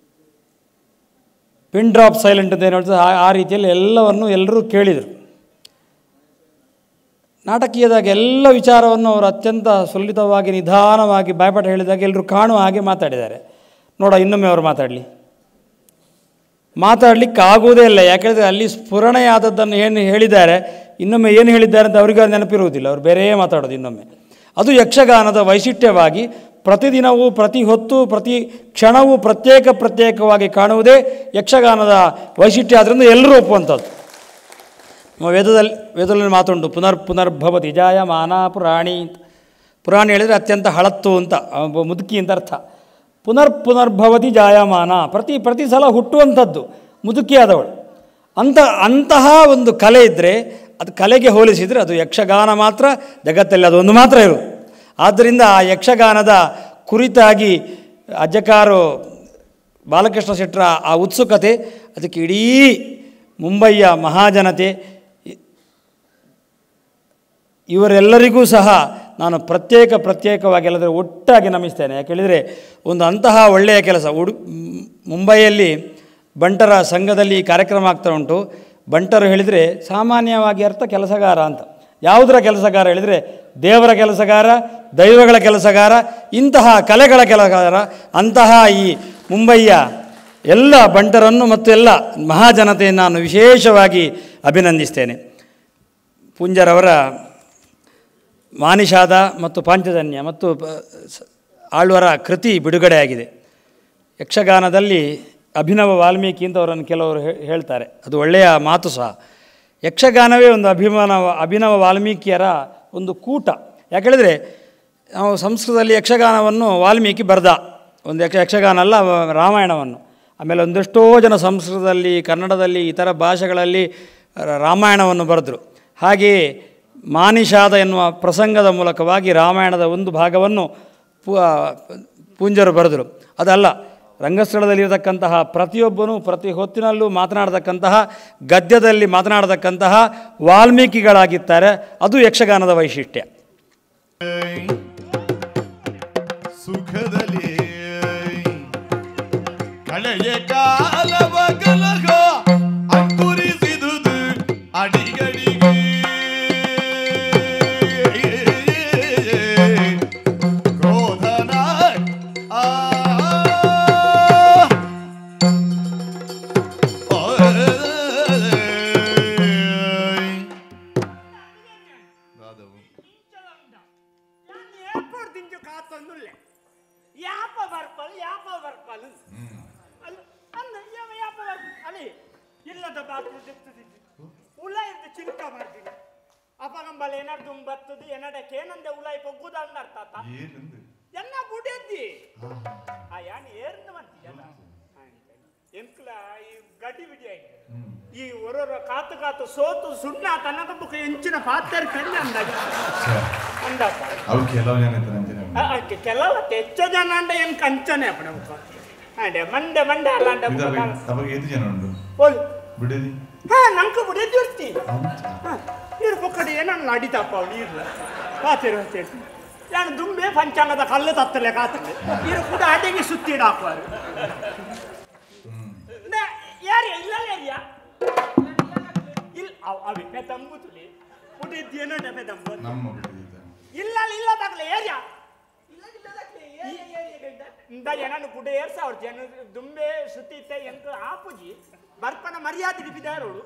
Pin drop silent ಅಂತ ಏನು ಹೇಳ್ತದೆ ಆ ರೀತಿಯಲ್ಲಿ ಎಲ್ಲವನ್ನು ಎಲ್ಲರೂ ಕೇಳಿದರು. ನಾಟಕೀಯದಾಗ ಎಲ್ಲ ವಿಚಾರವನ್ನು ಅವರು ಅತ್ಯಂತ ಸುಲಲಿತವಾಗಿ ನಿಧಾನವಾಗಿ ಬಾಯ್ಪಾಠ ಹೇಳಿದಾಗ ಎಲ್ಲರೂ ಕಾಣುವ ಹಾಗೆ ಮಾತಾಡಿದ್ದಾರೆ. ನೋಡ ಇನ್ನೊಮ್ಮೆ ಅವರು ಮಾತಾಡಲಿಕ್ಕೆ ಆಗುವುದೇ ಇಲ್ಲ. ಯಾಕೆಂದರೆ ಅಲ್ಲಿ ಸ್ಫುರಣೆಯಾದದ್ದನ್ನು ಏನು ಹೇಳಿದ್ದಾರೆ, ಇನ್ನೊಮ್ಮೆ ಏನು ಹೇಳಿದ್ದಾರೆ ಅಂತ ಅವರಿಗೂ ನೆನಪಿರುವುದಿಲ್ಲ, ಅವರು ಬೇರೆಯೇ ಮಾತಾಡೋದು ಇನ್ನೊಮ್ಮೆ. ಅದು ಯಕ್ಷಗಾನದ ವೈಶಿಷ್ಟ್ಯವಾಗಿ ಪ್ರತಿದಿನವೂ ಪ್ರತಿ ಹೊತ್ತು ಪ್ರತಿ ಕ್ಷಣವೂ ಪ್ರತ್ಯೇಕ ಪ್ರತ್ಯೇಕವಾಗಿ ಕಾಣುವುದೇ ಯಕ್ಷಗಾನದ ವೈಶಿಷ್ಟ್ಯ. ಆದ್ದರಿಂದ ಎಲ್ಲರೂ ಒಪ್ಪುವಂಥದ್ದು. ನಮ್ಮ ವೇದದಲ್ಲಿ ಮಾತುಂಟು, ಪುನರ್ ಪುನರ್ಭವತಿ ಜಾಯಮಾನ ಪುರಾಣಿ ಅಂತ. ಪುರಾಣಿ ಹೇಳಿದರೆ ಅತ್ಯಂತ ಹಳತ್ತು ಅಂತ, ಮುದುಕಿ ಅಂತ ಅರ್ಥ. ಪುನರ್ ಪುನರ್ಭವತಿ ಜಾಯಮಾನ, ಪ್ರತಿ ಪ್ರತಿ ಸಲ ಹುಟ್ಟುವಂಥದ್ದು, ಮುದುಕಿಯಾದವಳು ಅಂತ. ಅಂತಹ ಒಂದು ಕಲೆ ಇದ್ದರೆ ಅದು ಕಲೆಗೆ ಹೋಲಿಸಿದರೆ ಅದು ಯಕ್ಷಗಾನ ಮಾತ್ರ, ಜಗತ್ತಲ್ಲಿ ಅದೊಂದು ಮಾತ್ರ ಇರುವುದು. ಆದ್ದರಿಂದ ಆ ಯಕ್ಷಗಾನದ ಕುರಿತಾಗಿ ಅಜ್ಜಕಾರು ಬಾಲಕೃಷ್ಣ ಶೆಟ್ಟರ ಆ ಉತ್ಸುಕತೆ, ಅದಕ್ಕೆ ಇಡೀ ಮುಂಬಯಿಯ ಮಹಾಜನತೆ ಇವರೆಲ್ಲರಿಗೂ ಸಹ ನಾನು ಪ್ರತ್ಯೇಕ ಪ್ರತ್ಯೇಕವಾಗಿ ಎಲ್ಲದರ ಒಟ್ಟಾಗಿ ನಮಿಸ್ತೇನೆ. ಯಾಕೆಳಿದರೆ ಒಂದು ಅಂತಹ ಒಳ್ಳೆಯ ಕೆಲಸ ಮುಂಬೈಯಲ್ಲಿ ಬಂಟರ ಸಂಘದಲ್ಲಿ ಈ ಕಾರ್ಯಕ್ರಮ ಆಗ್ತಾ ಉಂಟು. ಬಂಟರು ಹೇಳಿದರೆ ಸಾಮಾನ್ಯವಾಗಿ ಅರ್ಥ ಕೆಲಸಗಾರ ಅಂತ. ಯಾವುದರ ಕೆಲಸಗಾರ ಹೇಳಿದರೆ ದೇವರ ಕೆಲಸಗಾರ, ದೈವಗಳ ಕೆಲಸಗಾರ, ಇಂತಹ ಕಲೆಗಳ ಕೆಲಸಗಾರ. ಅಂತಹ ಈ ಮುಂಬಯಿಯ ಎಲ್ಲ ಬಂಟರನ್ನು ಮತ್ತು ಎಲ್ಲ ಮಹಾಜನತೆಯನ್ನು ನಾನು ವಿಶೇಷವಾಗಿ ಅಭಿನಂದಿಸ್ತೇನೆ. ಪುಂಜರವರ ಮಾನಿಷಾದ ಮತ್ತು ಪಾಂಚಜನ್ಯ ಮತ್ತು ಆಳ್ವರ ಕೃತಿ ಬಿಡುಗಡೆಯಾಗಿದೆ. ಯಕ್ಷಗಾನದಲ್ಲಿ ಅಭಿನವ ವಾಲ್ಮೀಕಿ ಅಂತ ಅವರನ್ನು ಕೆಲವರು ಹೇಳ್ತಾರೆ, ಅದು ಒಳ್ಳೆಯ ಮಾತು ಸಹ. ಯಕ್ಷಗಾನವೇ ಒಂದು ಅಭಿನವ ವಾಲ್ಮೀಕಿಯರ ಒಂದು ಕೂಟ. ಯಾಕೆಳಿದರೆ ನಾವು ಸಂಸ್ಕೃತದಲ್ಲಿ ಯಕ್ಷಗಾನವನ್ನು ವಾಲ್ಮೀಕಿ ಬರೆದ ಒಂದು ಯಕ್ಷಗಾನ ಅಲ್ಲ, ರಾಮಾಯಣವನ್ನು. ಆಮೇಲೆ ಒಂದೆಷ್ಟೋ ಜನ ಸಂಸ್ಕೃತದಲ್ಲಿ, ಕನ್ನಡದಲ್ಲಿ, ಇತರ ಭಾಷೆಗಳಲ್ಲಿ ರಾಮಾಯಣವನ್ನು ಬರೆದರು. ಹಾಗೆಯೇ ಮಾನಿಷಾದ ಎನ್ನುವ ಪ್ರಸಂಗದ ಮೂಲಕವಾಗಿ ರಾಮಾಯಣದ ಒಂದು ಭಾಗವನ್ನು ಪೂಂಜರು ಬರೆದರು. ಅದಲ್ಲ, ರಂಗಸ್ಥಳದಲ್ಲಿರತಕ್ಕಂತಹ ಪ್ರತಿಯೊಬ್ಬನೂ ಪ್ರತಿ ಹೊತ್ತಿನಲ್ಲೂ ಮಾತನಾಡತಕ್ಕಂತಹ, ಗದ್ಯದಲ್ಲಿ ಮಾತನಾಡತಕ್ಕಂತಹ ವಾಲ್ಮೀಕಿಗಳಾಗಿತ್ತಾರೆ. ಅದು ಯಕ್ಷಗಾನದ ವೈಶಿಷ್ಟ್ಯ. ಸುಖದಲ್ಲಿ ಕಳೆಯ ಕಾಲವ ಕಲಹ ಅಂಕುರಿಸಿದುದು ಅಡಿಗಡಿಗೆ ಕ್ರೋಧನ ಆ ಇಲ್ಲದ ಉಲಾಯಿದ್ದು ಚಿಂತೆ ಮಾಡ್ತೀನಿ ಅಪಗಂಬಲ ಏನಾದ್ರು ಬರ್ತದೆ ಏನಡಕ್ಕೆ ಏನಂದೆ ಉಲಾಯಿ ಪೊಗ್ಗುದಲ್ಲ ಅರ್ಥ ಎನ್ನ ಬುಡೆದ್ದಿ ಆ ಯಾನ್ ಏರ್ದು ಮಾಡ್ತೀಯಲ್ಲ ಎಂಕ್ಲ ಈ ಗಡಿ ಬಿಡಿ ಈ ಒರೊರ ಕಾತು ಕಾತು ಸೋತು ಸುಣ್ಣ ತನ್ನದ ಬುಕ್ಕ ಎಂಚಿನ ಪಾತ್ರ ಕಣ್ಣು ಅಂದಾಗ ಅಂದಪ್ಪ ಅವು ಕೆಲವು ಜನ ಇದ್ದಾರೆ. ಕೆಲವು ಹೆಚ್ಚ ಜನ ಅಂಡ ಏನ್ ಕಂಚನೆ ಅಪ್ಪನ ಬುಕ್ಕ ಅಂಡೆ ಮಂಡೆ ಮಂಡೆ ಅಲ್ಲ ಅಂಡ ತಮಗೆ ಏದು ಜನ ಉಂಟು ಓಲ್ ಬಿಡದಿ ಹಾ ನಂಗೆ ಬಿಡದಿ ಇರ್ತಿ ಇರು ಪೊಕ್ಕಡೆ ಏನನ್ನ ಅಡಿತಪ್ಪ ಅವಳು ಇರ್ಲ ಪಾತಿರು ಅಂತೇಳಿ ನಾನು ದುಂಬೆ ಪಂಚಾಂಗದ ಕಲ್ಲು ತತ್ತಲೆ ಕಾತಲೆ ಇರು ಕೂಡ ಅಡಿಗೆ ಸುತ್ತಿಡ ಹಾಕುವರು ಯಾರು ಇಲ್ಲ ಏರಿಯಾ ಇಲ್ಲ ಅವಿ ಪೆದಂಬುతుಲಿ ಪುಟಿದ್ದು ಏನೋ ಪೆದಂಬು ನಮ್ಮ ಇಲ್ಲ ಇಲ್ಲ ತಗಲೆ ಏರಿಯಾ ಇಂದ ಏನನ್ನು ಕುಡ ಏರ್ಸ ಅವ್ರ ಜನ ದುಂಬೆ ಸುತ್ತಿತ್ತೆ ಎಂತ ಆಪುಜಿ ಬರ್ಪನ ಮರ್ಯಾದೆ ಬಿದ್ದಾರೋಳು.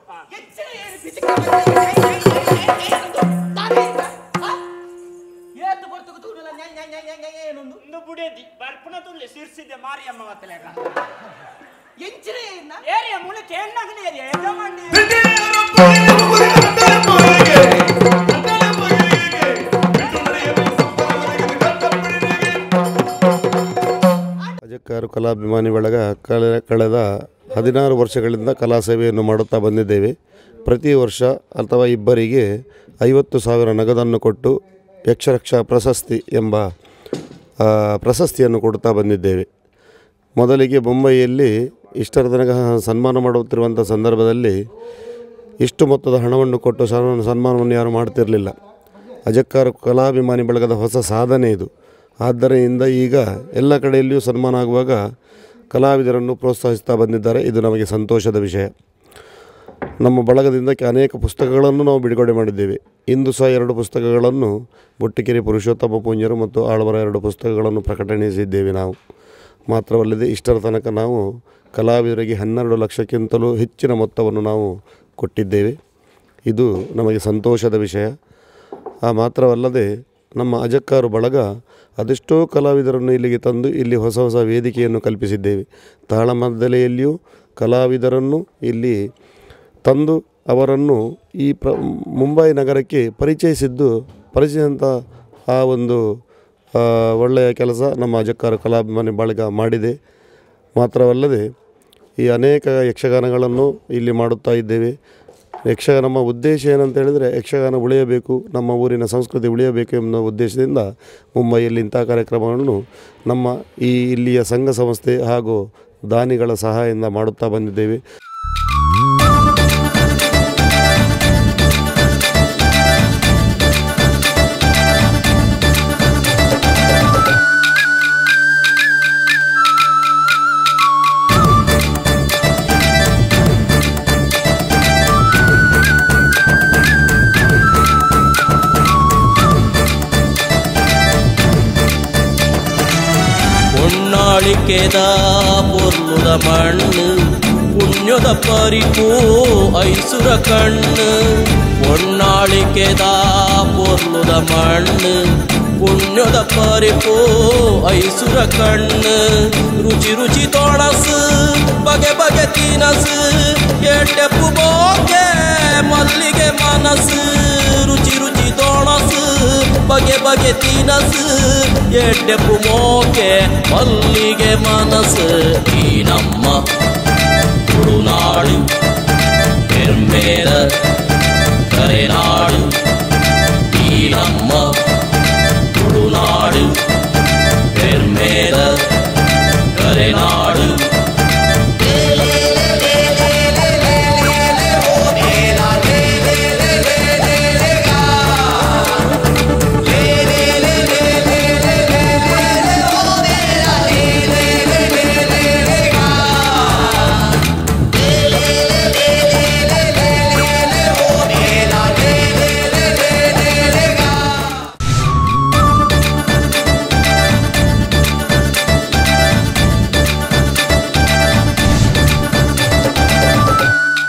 ಬುಡೇದಿ ಬರ್ಪನ ತುಲ್ಲೆ ಸಿರ್ಸಿದ್ದೆ ಮಾರಿಯಮ್ಮ ಮತ್ತಲೇಕ ಏರಿಯಾ ಮೂಲಕ ಏನಾಗಲಿ ಏರಿಯಾ ಯಜಮಾನಿ ಅಜಕ್ಕಾರು ಕಲಾಭಿಮಾನಿ ಬಳಗ ಕಳೆದ 16 ವರ್ಷಗಳಿಂದ ಕಲಾ ಸೇವೆಯನ್ನು ಮಾಡುತ್ತಾ ಬಂದಿದ್ದೇವೆ. ಪ್ರತಿ ವರ್ಷ ಅಥವಾ ಇಬ್ಬರಿಗೆ 50,000 ನಗದನ್ನು ಕೊಟ್ಟು ಯಕ್ಷರಕ್ಷಾ ಪ್ರಶಸ್ತಿ ಎಂಬ ಪ್ರಶಸ್ತಿಯನ್ನು ಕೊಡುತ್ತಾ ಬಂದಿದ್ದೇವೆ. ಮೊದಲಿಗೆ ಬೊಂಬೈಯಲ್ಲಿ ಇಷ್ಟರ ತನಕ ಸನ್ಮಾನ ಮಾಡುತ್ತಿರುವಂಥ ಸಂದರ್ಭದಲ್ಲಿ ಇಷ್ಟು ಮೊತ್ತದ ಹಣವನ್ನು ಕೊಟ್ಟು ಸನ್ಮಾನವನ್ನು ಯಾರೂ ಮಾಡ್ತಿರಲಿಲ್ಲ. ಅಜಕ್ಕಾರು ಕಲಾಭಿಮಾನಿ ಬಳಗದ ಹೊಸ ಸಾಧನೆ ಇದು. ಆದ್ದರಿಂದ ಈಗ ಎಲ್ಲ ಕಡೆಯಲ್ಲಿಯೂ ಸನ್ಮಾನ ಆಗುವಾಗ ಕಲಾವಿದರನ್ನು ಪ್ರೋತ್ಸಾಹಿಸ್ತಾ ಬಂದಿದ್ದಾರೆ. ಇದು ನಮಗೆ ಸಂತೋಷದ ವಿಷಯ. ನಮ್ಮ ಬಳಗದಿಂದ ಅನೇಕ ಪುಸ್ತಕಗಳನ್ನು ನಾವು ಬಿಡುಗಡೆ ಮಾಡಿದ್ದೇವೆ. ಇಂದು ಸಹ 2 ಪುಸ್ತಕಗಳನ್ನು ಬೊಟ್ಟಿಕೆರೆ ಪುರುಷೋತ್ತಮ ಪೂಂಜರು ಮತ್ತು ಆಳ್ವರ 2 ಪುಸ್ತಕಗಳನ್ನು ಪ್ರಕಟಣಿಸಿದ್ದೇವೆ ನಾವು. ಮಾತ್ರವಲ್ಲದೆ ಇಷ್ಟರ ತನಕ ನಾವು ಕಲಾವಿದರಿಗೆ 12 ಲಕ್ಷಕ್ಕಿಂತಲೂ ಹೆಚ್ಚಿನ ಮೊತ್ತವನ್ನು ನಾವು ಕೊಟ್ಟಿದ್ದೇವೆ. ಇದು ನಮಗೆ ಸಂತೋಷದ ವಿಷಯ. ಆ ಮಾತ್ರವಲ್ಲದೆ ನಮ್ಮ ಅಜಕ್ಕಾರು ಬಳಗ ಅದೆಷ್ಟೋ ಕಲಾವಿದರನ್ನು ಇಲ್ಲಿಗೆ ತಂದು ಇಲ್ಲಿ ಹೊಸ ಹೊಸ ವೇದಿಕೆಯನ್ನು ಕಲ್ಪಿಸಿದ್ದೇವೆ. ತಾಳಮದ್ದಲೆಯಲ್ಲಿಯೂ ಕಲಾವಿದರನ್ನು ಇಲ್ಲಿ ತಂದು ಅವರನ್ನು ಈ ಮುಂಬೈ ನಗರಕ್ಕೆ ಪರಿಚಯಿಸಿದಂಥ ಆ ಒಂದು ಒಳ್ಳೆಯ ಕೆಲಸ ನಮ್ಮ ಅಜಕ್ಕಾರು ಕಲಾಭಿಮಾನಿ ಬಳಗ ಮಾಡಿದೆ. ಮಾತ್ರವಲ್ಲದೆ ಈ ಅನೇಕ ಯಕ್ಷಗಾನಗಳನ್ನು ಇಲ್ಲಿ ಮಾಡುತ್ತಾ ಇದ್ದೇವೆ. ಯಕ್ಷಗಾನ ನಮ್ಮ ಉದ್ದೇಶ ಏನಂತ ಹೇಳಿದರೆ ಯಕ್ಷಗಾನ ಉಳಿಯಬೇಕು, ನಮ್ಮ ಊರಿನ ಸಂಸ್ಕೃತಿ ಉಳಿಯಬೇಕು ಎನ್ನುವ ಉದ್ದೇಶದಿಂದ ಮುಂಬೈಯಲ್ಲಿ ಇಂಥ ಕಾರ್ಯಕ್ರಮಗಳನ್ನು ನಮ್ಮ ಈ ಇಲ್ಲಿಯ ಸಂಘ ಸಂಸ್ಥೆ ಹಾಗೂ ದಾನಿಗಳ ಸಹಾಯದಿಂದ ಮಾಡುತ್ತಾ ಬಂದಿದ್ದೇವೆ. ಹೊನ್ನಾಳಿಕೆದ ಪೊರ್ಲುದ ಮಣ್ಣು ಪುಣ್ಯದ ಪರಿಪೂ ಐಸುರ ಕಣ್ಣು. ಹೊನ್ನಾಳಿಕೆದ ಪೊರ್ಲುದ ಮಣ್ಣು ಪುಣ್ಯದ ಪರಿಪೂ ಐಸುರ ಕಣ್ಣು. ರುಚಿ ರುಚಿ ತೊಣಸು ಬಗೆ ಬಗೆ ತಿನಸು ಎಡ್ಡೆಪ್ಪು ಬೋಕೆ ಮಲ್ಲಿಗೆ ಮನಸ್ಸು. ರುಚಿ ರುಚಿ ತೊಣಸು ಬಗೆ ಬಗೆ ತಿನಸು ಎಡ್ಡೆಪ್ಪು ಮೋಕೆ ಮಲ್ಲಿಗೆ ಮನಸ್ಸು. ಈ ನಮ್ಮ ತುಳುನಾಡು ಪೆರ್ಮೇರ ಕರೆನಾಡು.